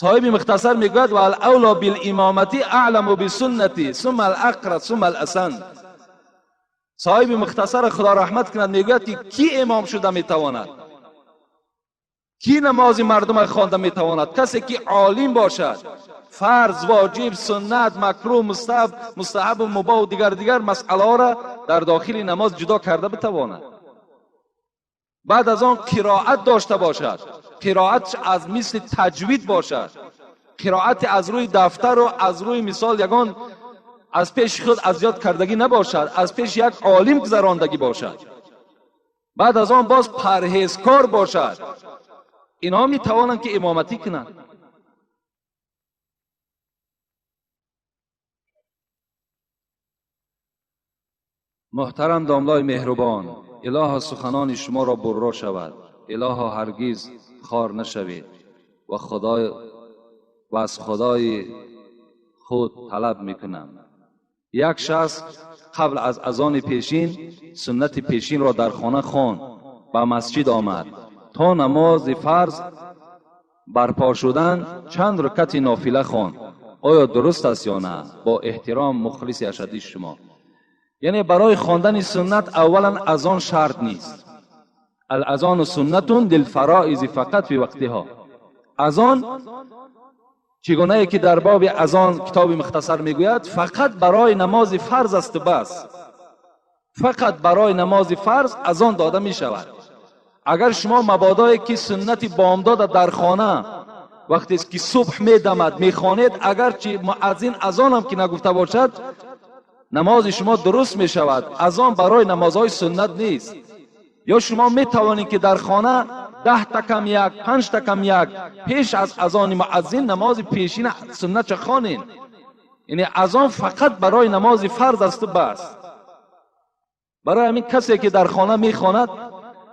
Соҳиби мухтасар мегӯяд: ва алавло билимомати аъламу бисуннати сумма алақра сумма аласан. Соҳиби мухтасар худо раҳмат кунад мегӯяд ки кӣ имом шуда метавонад, кӣ намози мардумро хонда метавонад? Касе ки олим бошад, фарз, воҷиб, суннат, макрӯҳ, мустаҳаб, мустаҳабу мубоҳ ва дигар дигар масъалаҳоро дар дохили намоз ҷудо карда битавонад. Баъд аз он қироат дошта бошад, қироатш аз мисли таҷвид бошад, қироати аз рӯи дафтару аз рӯи мисол ягон аз пеши худ аз ёд кардагӣ набошад, аз пеши як олим гузарондагӣ бошад. Баъд аз он боз парҳезкор бошад. Инҳо метавонанд ки имоматӣ кунанд. Муҳтарам домлои меҳрубон, Илоҳо, суханони шуморо бурро шавад. Илоҳо, ҳаргиз хор нашавед ва худой ва аз Худои худ талаб мекунам. Як шахс қабл аз азони пешин суннати пешинро дар хона хонд, ба масҷид омад. То намози фарз барпо шудан чанд рукати нофила хонд. Оё дуруст аст ё на? Бо эҳтиром, мухлиси ашаддии шумо. Яъне барои хондани суннат аввалан азон шарт нест. Алазону суннатун лилфароизи фақат фи вақтиҳо. Азон чигунае ки дар боби азон китоби мухтасар мегӯяд, фақат барои намози фарз асту бас. Фақат барои намози фарз азон дода мешавад. Агар шумо мабодое ки суннати бомдода дар хона вақте ки субҳ медамад мехонед, агарчи муаззин азонам ки нагуфта бошад, намози шумо дуруст мешавад. Азон барои намозҳои суннат нест. Ё шумо метавонед, ки дар хона 10 та кам як, 5 та кам як пеш аз азони муаззин намози пешина суннатша хонед. Яъне азон фақат барои намози фарз асту бас. Барои ҳамин касе ки дар хона мехонад,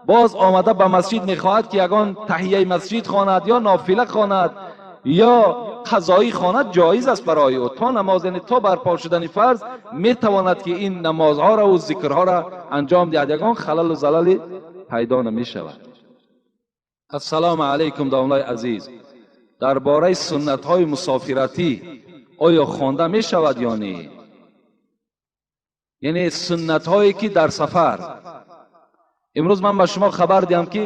боз омада ба масҷид мехоҳад, ки ягон таҳияи масҷид хонад ё нофила хонад ё қазоӣ хонад, ҷоиз аст барои ӯ. То намоз, яъне то барпо шудани фарз, метавонад, ки ин намозҳоро ва зикрҳоро анҷом диҳад, ягон халалу залале пайдо намешавад. Ассалому алайкум, домлаи азиз, дар бораи суннатҳои мусофиратӣ оё хонда мешавад ё не? Яъне суннатҳое ки дар сафар. Имрӯз ман ба шумо хабар диҳам, ки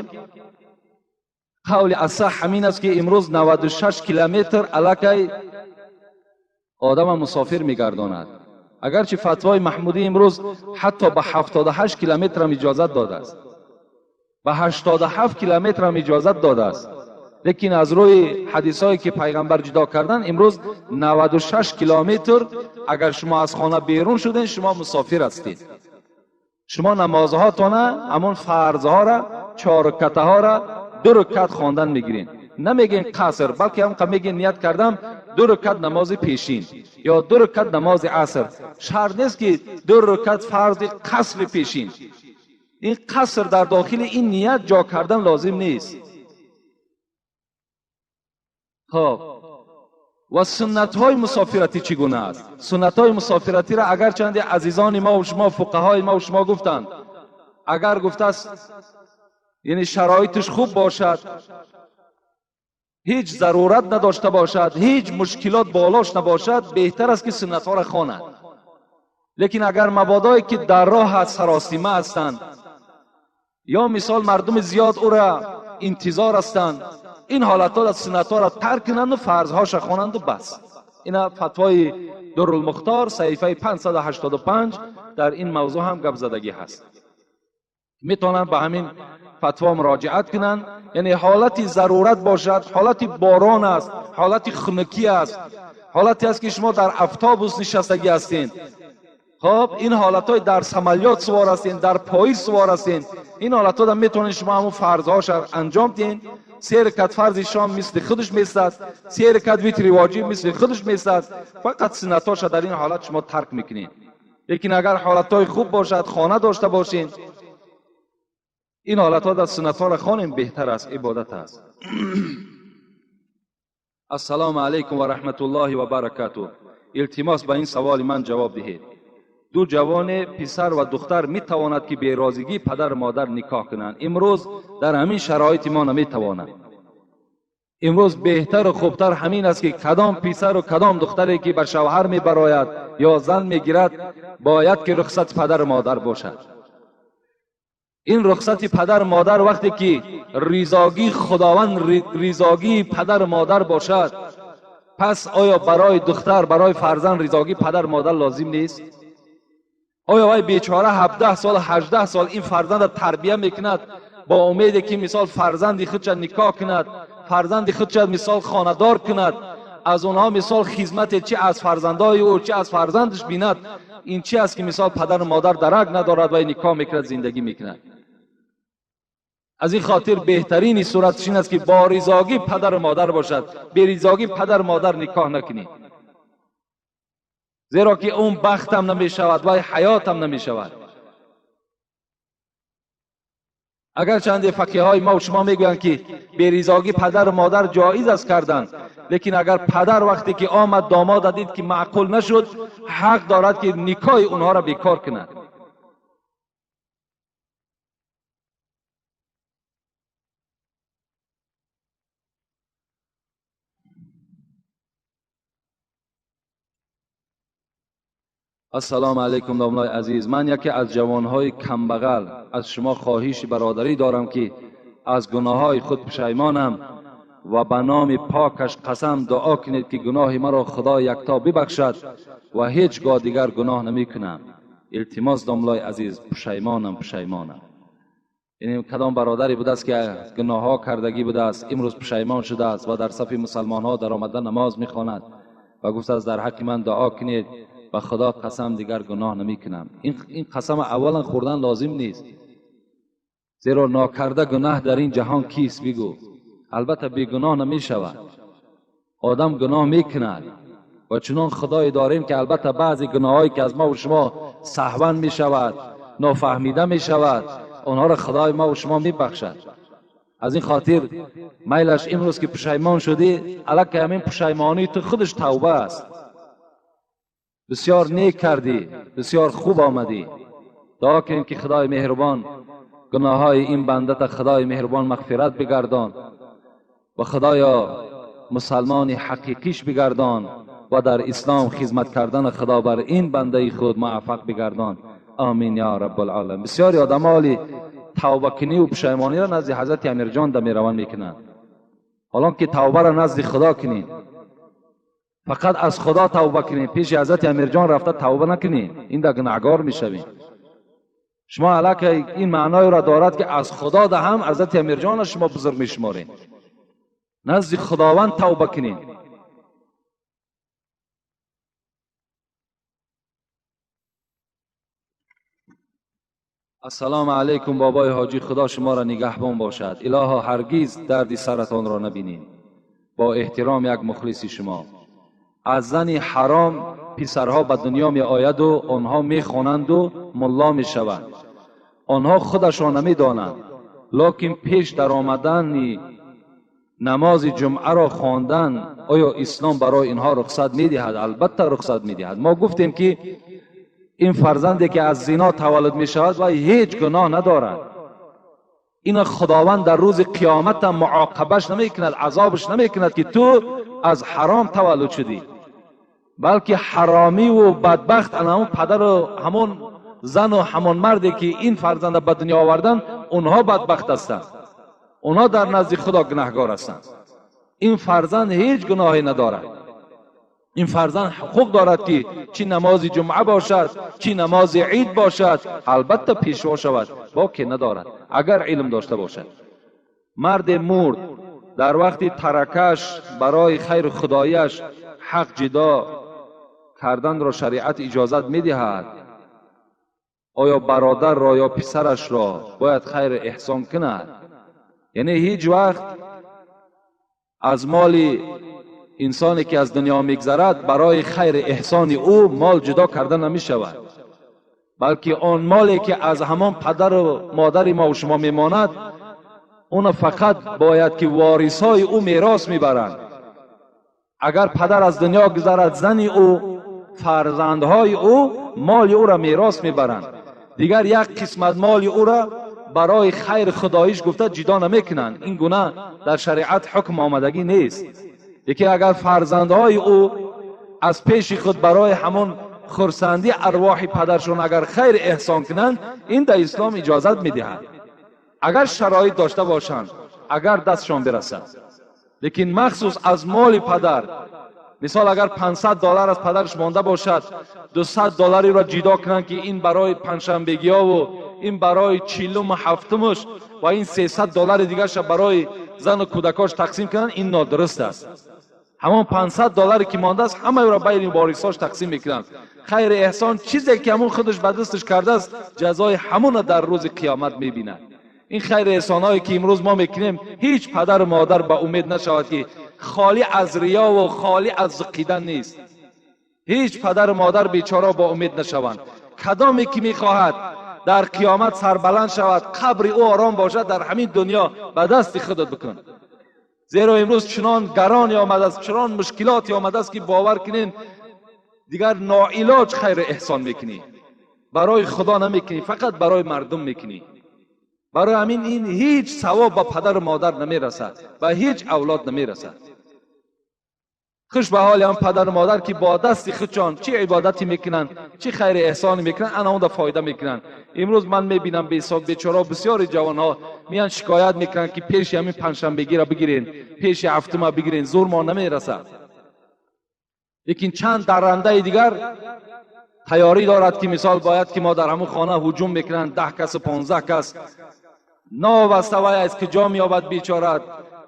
қавли асаҳ ҳамин аст, ки имрӯз 96 километр аллакай одама мусофир мегардонад. Агарчи фатвои Маҳмудӣ имрӯз ҳатто ба 78 километрам иҷозат додааст, ба 87 километрам иҷозат додааст, лекин аз рӯи ҳадисҳое ки пайғамбар ҷудо кардан, имрӯз 96 километр агар шумо аз хона берун шуден, шумо мусофир ҳастед. Шумо намозҳотона, ҳамон фарзҳоро, чор рукатаҳоро ду рукат хондан мегиред. Намегӯен қаср, балки ҳам мегӯен ният кардам ду рукат намози пешин ё ду рукат намози аср. Шарт нест, ки ду рукат фарзи қасри пешин. Ин қаср дар дохили ин ният ҷо кардан лозим нест. Хоб, ва суннатҳои мусофиратӣ чӣ гуна аст? Суннатҳои мусофиратиро агарчанде азизони мо шумо, фуқаҳои мо шумо гуфтанд, агар гуфтааст, яъне шароитиш хуб бошад, ҳеҷ зарурат надошта бошад, ҳеҷ мушкилот болош набошад, беҳтар аст, ки суннатҳоро хонад. Лекин агар мабодое ки дар роҳ аст, саросима ҳастанд ё мисол мардуми зиёд ӯра интизор ҳастанд, ин ҳолатҳо суннатҳоро тарк кунанду фарзҳоша хонанду бас. Ина фатвои Дуррулмухтор, саҳифаи 585, дар ин мавзӯъ ҳам гап задагӣ ҳаст. Метавонанд ба ҳамин фатво муроҷиат кунанд. Яъне ҳолати зарурат бошад, ҳолати борон аст, ҳолати хунукӣ аст, ҳолате аст, ки шумо дар автобус нишастагӣ ҳастед. Хоб, ин ҳолатҳои дар самолёт сувор ҳастед, дар поезд сувор ҳастед, ин ҳолатҳода метавонед шумо ҳамун фарзҳоша анҷом диҳед. Се ракат фарзи шом мисли худаш местад, се ракат витри воҷиб мисли худаш местад, фақат суннатҳоша дар ин ҳолат шумо тарк мекунед. Лекин агар ҳолатҳои хуб бошад, хона дошта бошед, ин ҳолатҳо дар суннатҳоро хонем, беҳтар аст, ибодат аст. Ассалому алайкум ва раҳматуллоҳи ва баракатуҳ. Илтимос, ба ин саволи ман ҷавоб диҳед. Ду ҷавоне, писар ва духтар, метавонад, ки берозигии падару модар никоҳ кунанд? Имрӯз дар ҳамин шароити мо наметавонанд. Имрӯз беҳтару хубтар ҳамин аст, ки кадом писару кадом духтаре ки ба шавҳар мебарояд ё зан мегирад, бояд ки рухсати падару модар бошад. Ин рухсати падару модар вақте ки ризогии Худованд, ризогии падару модар бошад, пас оё барои духтар, барои фарзанд ризогии падару модар лозим нест? Оё вай бечора 17 сол, 18 сол ин фарзандро тарбия мекунад бо умеде ки мисол фарзанди худша никоҳ кунад, фарзанди худша мисол хонадор кунад, аз онҳо мисол хизмате чи аз фарзандои ӯ, чи аз фарзандаш бинад? Ин чи аст, ки мисол падару модар дарак надорад, вай никоҳ мекунад, зиндагӣ мекунад? Аз ин хотир беҳтарини суратш ин аст, ки бо ризогӣ падару модар бошад. Беризогӣ падару модар никоҳ накунед, зеро ки он бахтам намешавад, вай ҳаётам намешавад. اگر چند فقیه های ما و شما میگویند که بی‌رضاگی پدر و مادر جایز است کردن، لیکن اگر پدر وقتی که آمد داماد دید که معقول نشد، حق دارد که نکاح اونها را بیکار کند. السلام علیکم داملای عزیز، من یکی از جوانهای کمبغل از شما خواهش برادری دارم که از گناههای خود پشیمانم و به نام پاکش قسم دعا کنید که گناه مرا خدا یکتا ببخشد و هیچگاه دیگر گناه نمی کنم. التماس داملای عزیز، پشیمانم پشیمانم. یعنی کدام برادری بوده است که گناه ها کردگی بوده است، امروز پشیمان شده است و در صف مسلمان ها در آمده نماز میخواند و گفته است در حق من دعا کنید، به خدا قسم دیگر گناه نمی کنم. این قسم اولا خوردن لازم نیست، زیرا ناکرده گناه در این جهان کیست بگو؟ البته بی گناه نمی شود، آدم گناه می کند و چنان خدای داریم که البته بعضی گناهایی که از ما و شما سهوا می شود، نافهمیده می شود، آنها را خدای ما و شما می بخشد. از این خاطر میلش امروز که پشیمان شدی، الکه همین پشیمانی تو خودش توبه است. بسیار نیک کردی، بسیار خوب آمدی. دعا کنیم که خدای مهربان گناههای این بنده تا خدای مهربان مغفرت بگردان و خدایا مسلمان حقیقیش بگردان و در اسلام خدمت کردن خدا بر این بنده خود موفق بگردان. آمین یا رب العالمین. بسیاری آدم حالی توبه کنی و پشیمانی را نزد حضرت امیرجان در میروان میکنند، حالا که توبه را نزد خدا کنید، فقط از خدا توبه کنید، پیش حضرت امیرجان رفته توبه نکنید، این در گناهگار میشوید. شما علاکه این معنای را دارد که از خدا ده هم حضرت امیرجان را شما بزرگ میشمارید، نزد خداوند توبه کنید. السلام علیکم بابای حاجی، خدا شما را نگهبان باشد، الها هرگز دردی سرتان را نبینیم. با احترام یک مخلص شما. از زن حرام پسرها به دنیا می آید و آنها می خوانند و ملا می شوند. آنها خودشان نمی دانند، لکن پیش در آمدن نماز جمعه را خواندن آیا اسلام برای اینها رخصت می دهد؟ البته رخصت می دهد. ما گفتیم که این فرزندی که از زنا تولد می شود و هیچ گناه ندارد، این خداوند در روز قیامت معاقبش نمی کند، عذابش نمی کند که تو از حرام تولد شدی، بلکه حرامی و بدبخت همون پدر و همون زن و همون مردی که این فرزند به دنیا آوردن، اونها بدبخت هستند، اونها در نزد خدا گناهگار هستند. این فرزند هیچ گناهی ندارد. این فرزند حقوق دارد که چی نماز جمعه باشد، چی نماز عید باشد، البته پیشوا شود، باکی ندارد اگر علم داشته باشد. مرد مرد در وقت ترکش برای خیر خدایش حق جدا کردن را شریعت اجازت میدهد. آیا برادر را یا پسرش را باید خیر احسان کند؟ یعنی هیچ وقت از مال انسانی که از دنیا میگذرد برای خیر احسان او مال جدا کرده نمی شود، بلکه آن مالی که از همان پدر و مادر ما و شما میماند، اون فقط باید که وارثای او میراث میبرند. اگر پدر از دنیا گذرد، زن او، فرزندهای او مال او را میراث میبرند. دیگر یک قسمت مال او را برای خیر خداییش گفته جدا نمیکنند. این گونه در شریعت حکم آمدگی نیست. یکی اگر فرزندهای او از پیش خود برای همون خرسندی ارواح پدرشون اگر خیر احسان کنند، این در اسلام اجازت میدهند، اگر شرایط داشته باشند، اگر دستشان برسد. لیکن مخصوص از مال پدر، مثال اگر $500 از پدرش مانده باشد، $200 را جدا کنند که این برای پنجشنبگی ها و این برای چهلم و هفتمش و این $300 دیگرش برای زن و کودکاش تقسیم کنند، این نادرست است. همان $500 که مانده است همه را بین وارثاش تقسیم میکنند. خیر احسان چیزی که همون خودش به دستش کرده است، جزای همون را در روز قیامت میبیند. این خیر احسانهایی که امروز ما میکنیم، هیچ پدر و مادر به امید نشود که خالی از ریا و خالی از زقیدن نیست. هیچ پدر و مادر بیچاره با امید نشوند. کدامی که میخواهد در قیامت سربلند شود، قبر او آرام باشد، در همین دنیا به دست خودت بکن. زیرا امروز چنان گرانی آمده است، چنان مشکلاتی آمده است که باور کنین دیگر ناعلاج خیر احسان میکنی، برای خدا نمیکنی، فقط برای مردم میکنی. برای همین این هیچ ثواب به پدر و مادر نمیرسد و هیچ اولاد نمیرسد. خوش به حال هم پدر و مادر که با دست خودشان چه عبادتی میکنن، چه خیر احسانی میکنن، انا اون فایده میکنن. امروز من میبینم به حساب بیچاره بسیاری جوانها میان شکایت میکنن که پیش همین پنجشنبگی را بگیرین، پیش هفتم بگیرین، زور ما نمیرسد. لیکن چند درنده دیگر تیاری دارد که مثال باید که ما در همون خانه هجوم میکنن، 10 کس و 15 کس، ناوسته وای از کجا میابد بیچاره،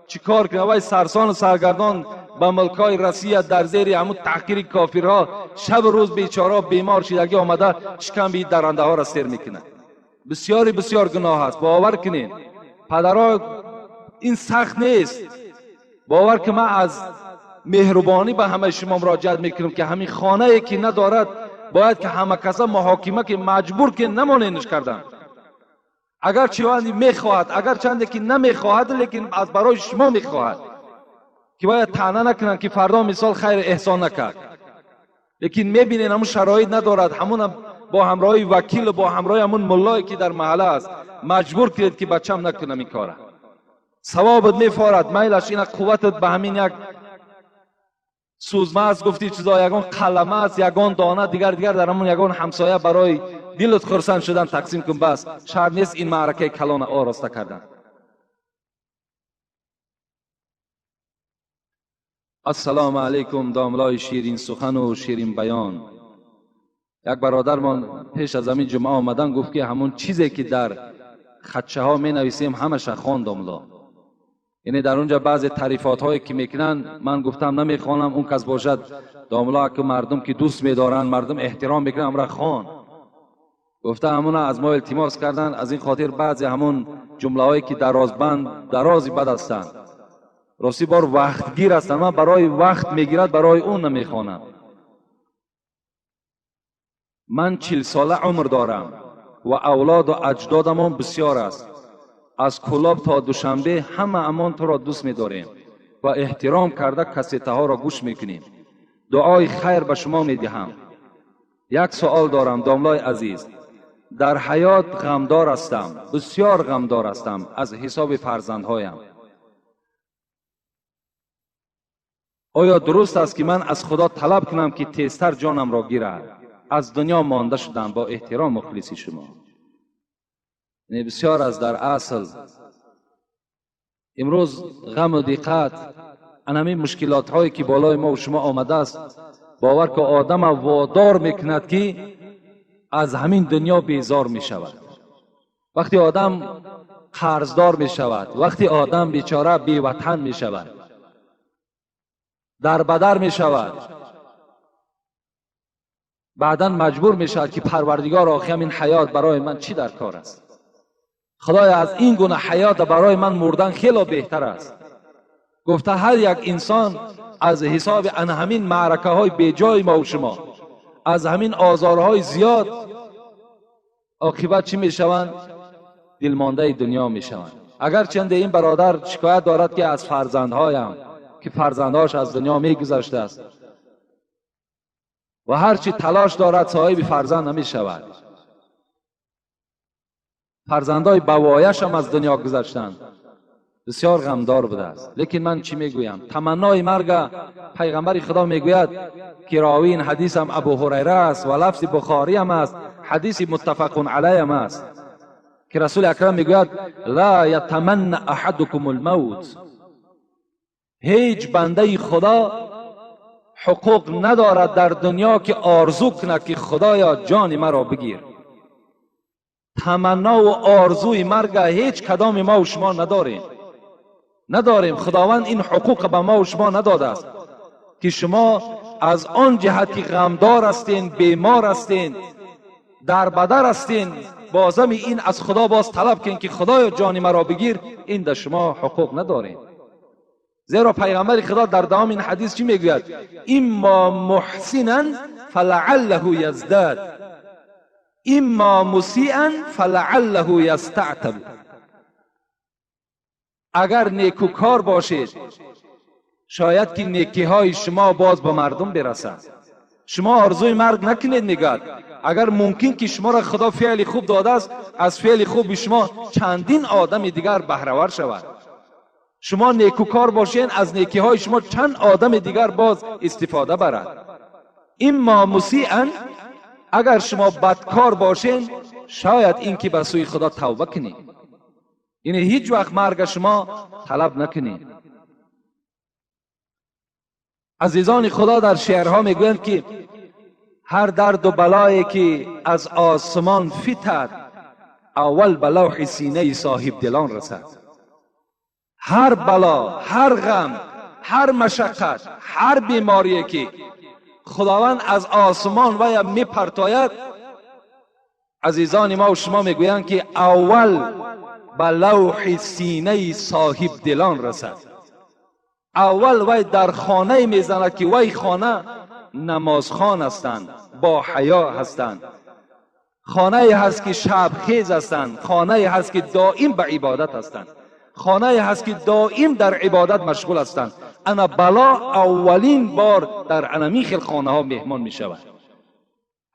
چیکار کنه؟ وای سرسان و سرگردان به ملکای رسیه در زیر همون تحقیر کافرها شب روز بیچاره بیمار شدگی آمده شکم بی درنده ها را سیر میکنه. بسیاری بسیار گناه است، باور کنین پدرها این سخت نیست. باور که من از مهربانی به همه شما مراجعت میکنم که همین خانه ای که ندارد باید که همه کسا محاکمه که مجبور که نمانینش کردن. اگر چیوانی میخواهد، اگر چنده که نمیخواهد، لیکن از برای شما میخواهد که باید طعنه نکنند که فردا مثال خیر احسان نکرد. لیکن میبینین همون شرایط ندارد، همون با همراهی وکیل و با همراهی همون ملایی که در محله است مجبور کنید که بچم نکنم این کاره. ثوابت میفارد، میلش این قوتت به همین یک سوزمه است، گفتی چیزا یگان قلمه است، یگان دانه دیگر دیگر در همون یگان همسایه برای دلت خرسند شدن تقسیم کن. بس شرط نیست این معرکه کلان آراسته کردن. السلام علیکم داملای شیرین سخن و شیرین بیان. یک برادرمان پیش از همین جمعه آمدن گفت که همون چیزی که در خدشه ها می نویسیم همش خوان داملا. یعنی در اونجا بعضی تعریفات هایی که میکنن من گفتم نمیخوانم، اون کس باشد داملا که مردم که دوست میدارن، مردم احترام میکنن، امرا خوان. گفته همون از ما التماس کردن، از این خاطر بعضی همون جمله هایی که درازبند درازی بد هستند، راستی بار وقتگیر هستند، من برای وقت میگیرد برای اون نمیخوانم. من 40 ساله عمر دارم و اولاد و اجدادمان بسیار است. از کلاب تا دوشنبه همه امان تو را دوست می‌داریم و احترام کرده کسیته ها را گوش میکنیم. دعای خیر به شما میدهم. یک سوال دارم داملای عزیز، در حیات غمدار هستم، بسیار غمدار هستم از حساب فرزندهایم. آیا درست است که من از خدا طلب کنم که تیزتر جانم را گیرد؟ از دنیا مانده شدم. با احترام مخلصی شما. یعنی بسیار از در اصل امروز غم و دقت انمی مشکلات هایی که بالای ما و شما آمده است، باور که آدم وادار میکند که از همین دنیا بیزار می شود. وقتی آدم قرضدار می شود، وقتی آدم بیچاره بی وطن می شود، در بدر می شود، بعدا مجبور می شود که پروردگار آخه این حیات برای من چی در کار است؟ خدای از این گونه حیات برای من مردن خیلی بهتر است. گفته هر یک انسان از حساب ان همین معرکه های بیجای ما و شما، از همین آزارهای زیاد، عاقبت چی میشوند؟ دلمانده دنیا میشوند. اگر چند این برادر شکایت دارد که از فرزندهایم که فرزندهاش از دنیا میگذشته است و هرچی تلاش دارد صاحب فرزند نمیشود، فرزندهای بوایش هم از دنیا گذشتند، بسیار غمدار بوده است. لیکن من چی میگویم؟ تمنای مرگ پیغمبر خدا میگوید که راوی این حدیث هم ابو هریره است و لفظ بخاری هم است، حدیث متفق علیه هم است، که رسول اکرم میگوید لا یتمنى احدکم الموت، هیچ بنده خدا حقوق ندارد در دنیا که آرزو کند که خدایا جان مرا بگیر. تمنا و آرزوی مرگ هیچ کدام ما و شما نداریم. خداوند این حقوق به ما و شما نداده است که شما از آن جهت که غمدار هستین، بیمار هستین، در بدر هستین، بازم این از خدا باز طلب کن که خدایا جان مرا بگیر، این در شما حقوق ندارین. زیرا پیغمبر خدا در دوام این حدیث چی میگوید؟ اما محسنا فلعله یزداد. اما مسیئا فلعله یستعتب. اگر نیکوکار باشید شاید که نیکی های شما باز به مردم برسد. شما آرزوی مرگ نکنید. میگد اگر ممکن که شما را خدا فعل خوب داده است، از فعل خوب شما چندین آدم دیگر بهره ور شود. شما نیکوکار باشین، از نیکی های شما چند آدم دیگر باز استفاده برد. اما مسیئا، اگر شما بدکار باشین شاید اینکه به سوی خدا توبه کنید. یعنی هیچ وقت مرگ شما طلب نکنید. عزیزان خدا در شعرها میگویند که هر درد و بلایی که از آسمان فتد، اول به لوح سینه صاحب دلان رسد. هر بلا، هر غم، هر مشقت، هر بیماری که خداوند از آسمان و میپرتاید، عزیزان ما و شما میگویند که اول به لوح سینه صاحب دلان رسد. اول وی در خانه میزند که وی خانه نمازخوان هستند، با حیا هستند، خانه هست که شب خیز هستند، خانه هست که دائم به عبادت هستند، خانه هست که دائم در عبادت مشغول هستند. انا بلا اولین بار در انمی خیل خانه ها مهمان می شود.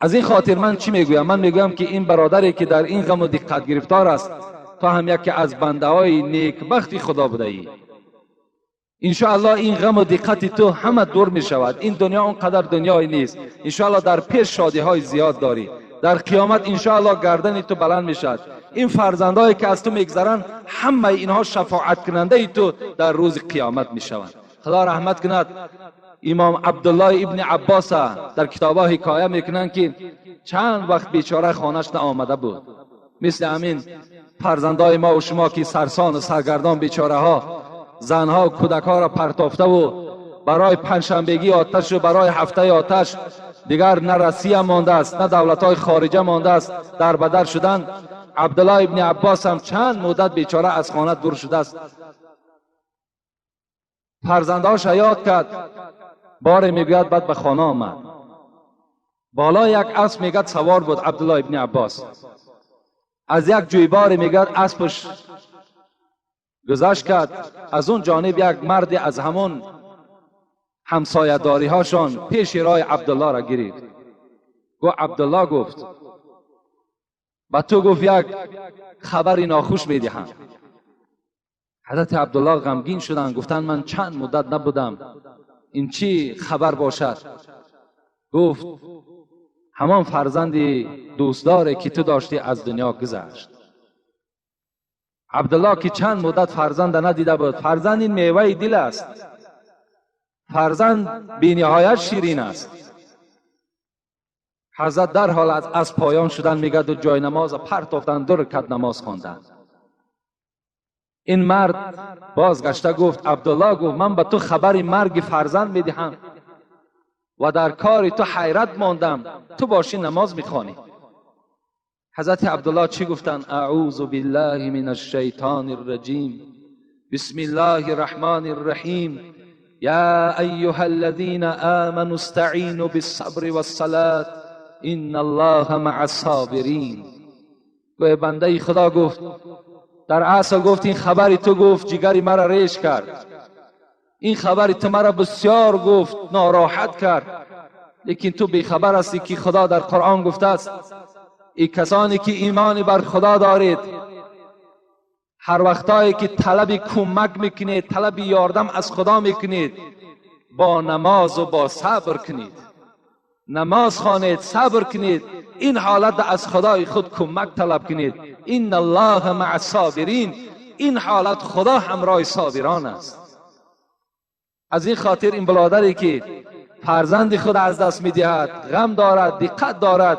از این خاطر من چی میگویم؟ من میگویم که این برادری که در این غم و دقت گرفتار است، تا هم یکی از بنده های نیکبخت خدا بوده ای. انشاءالله این غم و دقت تو همه دور می شود. این دنیا اونقدر دنیای نیست. انشاءالله در پیش شادی های زیاد داری. در قیامت انشاءالله گردن تو بلند می شود. این فرزندهایی که از تو میگذرند همه اینها شفاعت کننده تو در روز قیامت می شوند. خدا رحمت کند امام عبدالله ابن عباس در کتاب‌ها حکایه میکنند که چند وقت بیچاره خانه‌اش آمده بود. مثل همین فرزندای ما و شما که سرسان و سرگردان بیچاره ها، زنها و کودکها را پرتافته و برای پنجشنبگی آتش و برای هفته آتش دیگر نه رسیه مانده است نه دولت‌های خارجه مانده است، در بدر شدن. عبدالله ابن عباس هم چند مدت بیچاره از خانه دور شده است. فرزندهاش یاد کرد، بار میگوید بعد به خانه آمد. بالا یک اسب میگد سوار بود عبدالله ابن عباس. از یک جویبار میگد اسبش گذشت کرد. از اون جانب یک مرد از همون همسایه داری هاشان پیش راه عبدالله را گرفت. گفت عبدالله، گفت با تو گفت یک خبری ناخوش میدهم. حضرت عبدالله غمگین شدند، گفتند من چند مدت نبودم، این چی خبر باشد؟ گفت همان فرزند دوستداری که تو داشتی از دنیا گذشت. عبدالله که چند مدت فرزند ندیده بود، فرزند این میوه دل است، فرزند بی نهایت شیرین است. حضرت در حال از پایان شدن میگد و جای نماز پرتافتن، 2 رکعت نماز خواندند. این مرد بازگشته گفت عبدالله، گفت من به تو خبر مرگ فرزند میدهم و در کار تو حیرت ماندم، تو باشی نماز میخوانی. حضرت عبدالله چی گفتند؟ اعوذ بالله من الشیطان الرجیم، بسم الله الرحمن الرحیم، یا ایها الذین آمنوا استعینوا بالصبر والصلاة ان الله مع الصابرین. گوه بنده خدا گفت در اصل گفت این خبری تو گفت جگری مرا ریش کرد، این خبری تو مرا بسیار گفت ناراحت کرد، لیکن تو بیخبر هستی که خدا در قرآن گفته است ای کسانی که ایمان بر خدا دارید، هر وقتایی که طلب کمک میکنید، طلب یاردم از خدا میکنید، با نماز و با صبر کنید، نماز خوانید، صبر کنید، این حالت از خدای خود کمک طلب کنید. ان الله مع الصابرین، این حالت خدا همراه صابران است. از این خاطر این برادری که فرزند خود از دست میدهد، غم دارد، دقت دارد،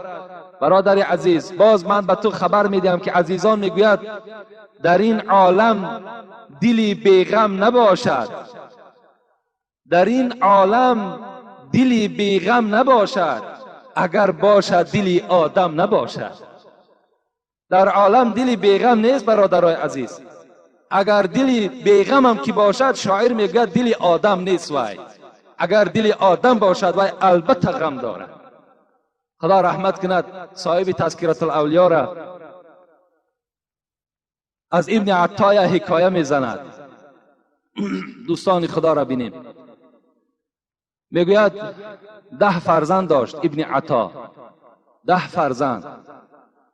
برادر عزیز باز من به تو خبر میدهم که عزیزان میگوید در این عالم دلی بیغم نباشد، در این عالم دلی بیغم نباشد، اگر باشد دلی آدم نباشد. در عالم دلی بیغم نیست برادرای عزیز. اگر دلی بیغم هم که باشد، شاعر میگوید دلی آدم نیست وای. اگر دلی آدم باشد وای البته غم دارد. خدا رحمت کند صاحب تذکرة الاولیا را از ابن عطا حکایه میزند. دوستان خدا را بینیم. میگوید 10 فرزند داشت ابن عطا، 10 فرزند،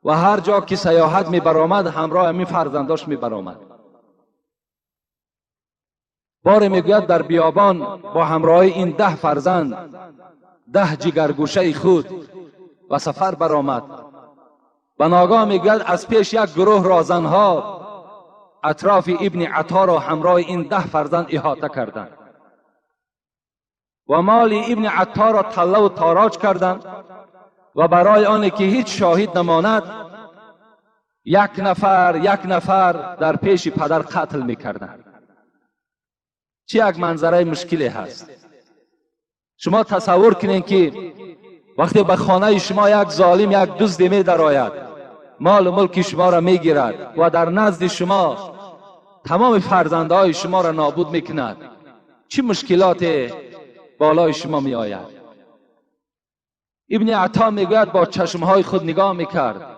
و هر جا که سیاحت می برآمد همراه همین فرزنداش می برآمد. بار میگوید در بیابان با همراه این 10 فرزند، 10 جگرگوشه خود و سفر برآمد. و ناگاه میگوید از پیش یک گروه رازنها اطراف ابن عطا را همراه این 10 فرزند احاطه کردند و مال ابن عطا را طله و تاراج کردند و برای آن که هیچ شاهد نماند یک نفر یک نفر در پیش پدر قتل میکردند. چه یک منظره مشکلی هست. شما تصور کنین که وقتی به خانه شما یک ظالم، یک دزد می درآید، مال و ملک شما را میگیرد و در نزد شما تمام فرزندهای شما را نابود میکند، چه مشکلات بالای شما می آید. ابن عطا میگوید با چشمهای خود نگاه میکرد،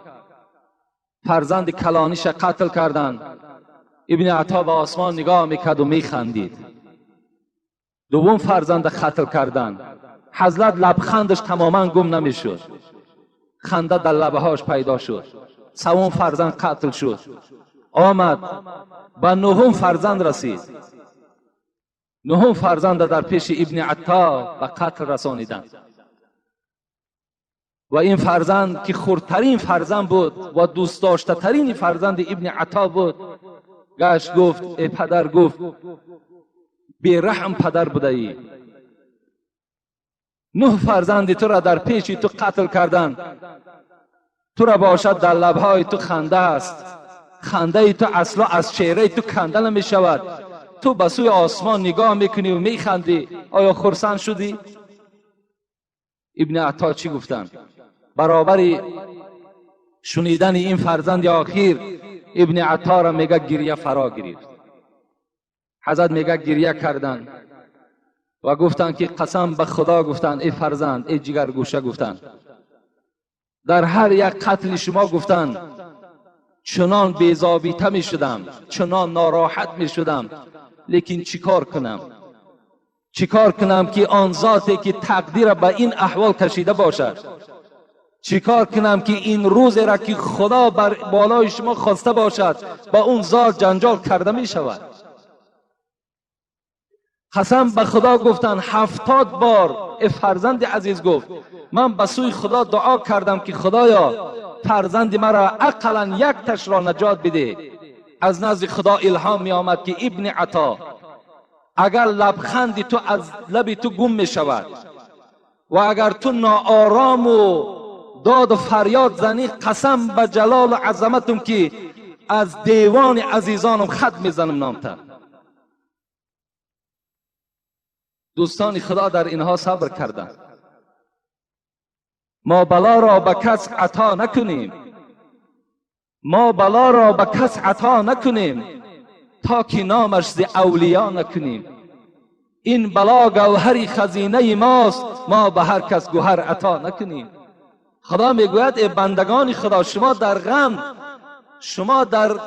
فرزند کلانیش قتل کردند. ابن عطا به آسمان نگاه میکرد و میخندید. دوم فرزند قتل کردند، حضرت لبخندش تماما گم نمیشد، خنده در لبه هاش پیدا شد. سوم فرزند قتل شد، آمد به نهم فرزند رسید. نهم فرزند در پیش ابن عطا به قتل رسانیدند و این فرزند که خردترین فرزند بود و دوست داشته ترین فرزند ابن عطا بود، گشت گفت ای پدر، گفت بی رحم پدر بوده ای، 9 فرزند تو را در پیش تو قتل کردند، تو را باشد در لبهای تو خنده است، خنده تو اصلا از چهره تو کنده نمی شود، تو به سوی آسمان نگاه میکنی و میخندی، آیا خرسند شدی؟ ابن عطا چی گفتند؟ برابر شنیدن این فرزند آخیر ابن عطا را میگه گریه فرا گرفت. حضرت میگه گریه کردند و گفتند که قسم به خدا، گفتند ای فرزند، ای جگرگوشه، گفتند در هر یک قتل شما، گفتند چنان بی‌ضابطه می شدم، چنان ناراحت می شدم، لیکن چیکار کنم؟ چیکار کنم که آن ذاتی که تقدیر به این احوال کشیده باشد، چیکار کنم که این روز را که خدا بر بالای شما خواسته باشد با اون ذات جنجال کرده می شود. قسم به خدا گفتن 70 بار ای فرزند عزیز، گفت من به سوی خدا دعا کردم که خدایا فرزند مرا اقلا یک تش را نجات بده. از نزد خدا الهام می آمد که ابن عطا، اگر لبخند تو از لب تو گم می شود و اگر تو ناآرام و داد و فریاد زنی، قسم به جلال و عظمتم که از دیوان عزیزانم خط میزنم نامتر. دوستان خدا در اینها صبر کردند. ما بلا را به کس عطا نکنیم، ما بلا را به کس عطا نکنیم تا که نامش ز اولیا نکنیم. این بلا گوهر خزینه ماست، ما به هر کس گوهر عطا نکنیم. خدا میگوید ای بندگان خدا، شما در غم، شما در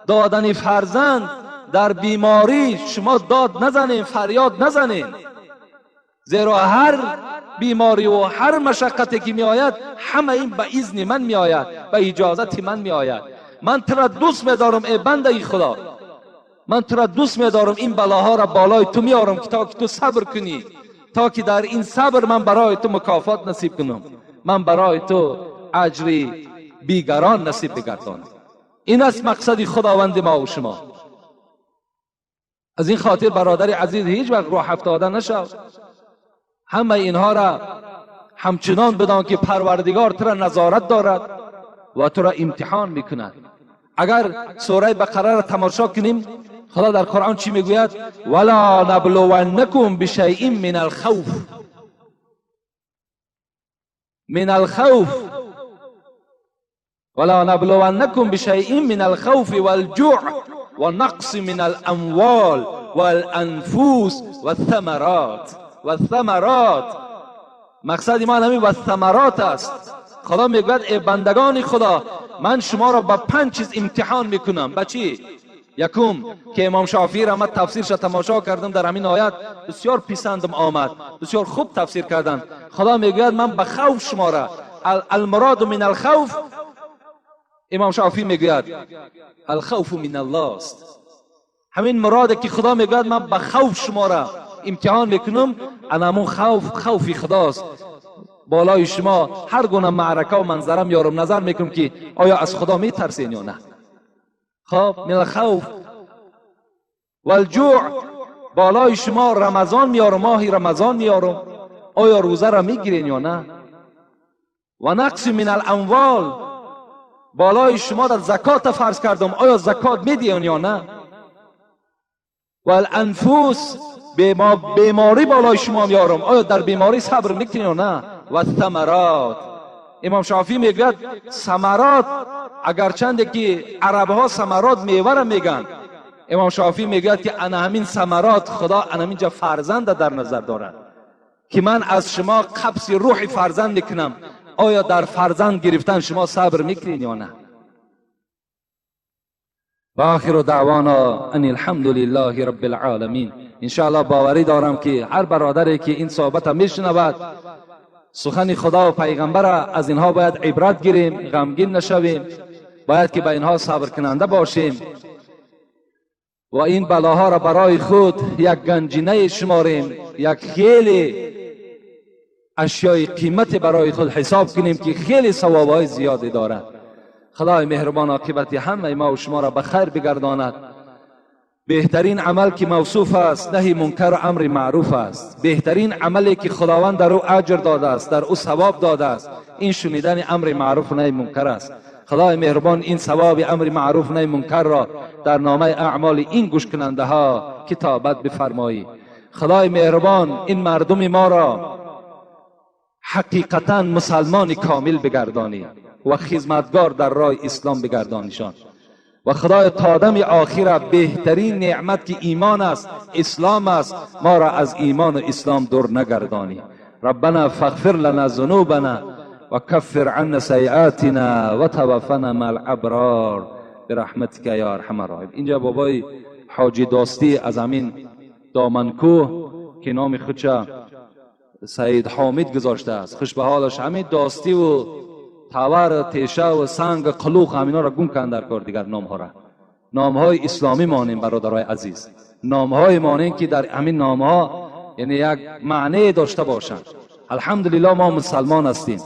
دادن فرزند، در بیماری، شما داد نزنین، فریاد نزنین، زیرا هر بیماری و هر مشقتی که می آید همه این به اذن من می آید، به اجازت من می آید. من تو را دوست می دارم ای بنده خدا، من تو را دوست می دارم، این بلاها را بالای تو می آرم که تا که تو صبر کنی، تا که در این صبر من برای تو مکافات نصیب کنم، من برای تو اجری بیگران نصیب بگردانم. این است مقصد خداوند ما و شما. از این خاطر برادر عزیز هیچ وقت روح افتاده نشو. همه اینها را همچنان بدان که پروردگار تو را نظارت دارد و تو را امتحان میکند. اگر سوره بقره را تماشا کنیم، خدا در قرآن چی میگوید؟ ولا نبلونکم بشیء من الخوف، من الخوف، ولا نبلونکم بشیء من الخوف والجوع ونقص من الاموال والانفس والثمرات والثمرات. مقصد ما همین و ثمرات است. خدا میگوید ای بندگان خدا، من شما را با 5 چیز امتحان میکنم. با چی؟ یکم که امام شافعی را من تفسیرش تماشا کردم در همین آیت، بسیار پسندم آمد، بسیار خوب تفسیر کردن. خدا میگوید من به خوف شما را، المراد من الخوف، امام شافعی میگوید الخوف من الله است. همین مراد که خدا میگوید من به خوف شما را امتحان میکنم، انمون خوف خوفی خداست. بالای شما هر گونه معرکه و منظره میارم، نظر میکنم که آیا از خدا میترسین یا نه. خب من الخوف والجوع، بالای شما رمضان میارم، ماهی رمضان میارم، آیا روزه را میگیرین یا نه. و نقص من الاموال، بالای شما در زکات فرض کردم، آیا زکات میدین یا نه. و الانفس، بیماری بالای شما میارم، آیا در بیماری صبر میکنین یا نه. و ثمرات، امام شافعی میگوید ثمرات، اگرچند که عرب ها ثمرات میوه را میگن، امام شافعی میگوید که انا همین ثمرات خدا انا همینجا فرزند در نظر دارد که من از شما قبض روح فرزند میکنم، آیا در فرزند گرفتن شما صبر میکنین یا نه. و آخر دعوانا ان الحمد لله رب العالمین. انشاءالله باوری دارم که هر برادری که این صحبت میشنود، سخن خدا و پیغمبر، از اینها باید عبرت گیریم، غمگین نشویم، باید که به اینها صبر کننده باشیم و این بلاها را برای خود یک گنجینه شماریم، یک خیلی اشیای قیمت برای خود حساب کنیم که خیلی ثوابهای زیادی دارد. خدای مهربان عاقبت همه ما و شما را به خیر بگرداند. بهترین عمل که موصوف است نهی منکر و امر معروف است. بهترین عملی که خداوند در او اجر داده است، در او ثواب داده است، این شنیدن امر معروف و نهی منکر است. خدای مهربان این ثواب امر معروف و نهی منکر را در نامه اعمال این گوش کننده ها کتابت بفرمایی. خدای مهربان این مردم ما را حقیقتا مسلمان کامل بگردانی و خدمتگار در راه اسلام بگردانیشان. و خدای تا آدم آخر بهترین نعمت که ایمان است، اسلام است، ما را از ایمان و اسلام دور نگردانی. ربنا فاغفر لنا ذنوبنا و کفر عنا سیئاتنا و توفنا مع الابرار برحمتک یا ارحم الراحمین. اینجا بابای حاجی داستی از همین دامنکوه که نام خودش سید حامد گذاشته است، خوش به حالش، همین داستی و تاور، تیشه و سنگ، قلوق، همینا را گم کن در کار دیگر نام ها را. نام های اسلامی مانیم برادرای عزیز، نام های مانیم که در همین نام ها یعنی یک معنی داشته باشند. الحمدلله ما مسلمان هستیم.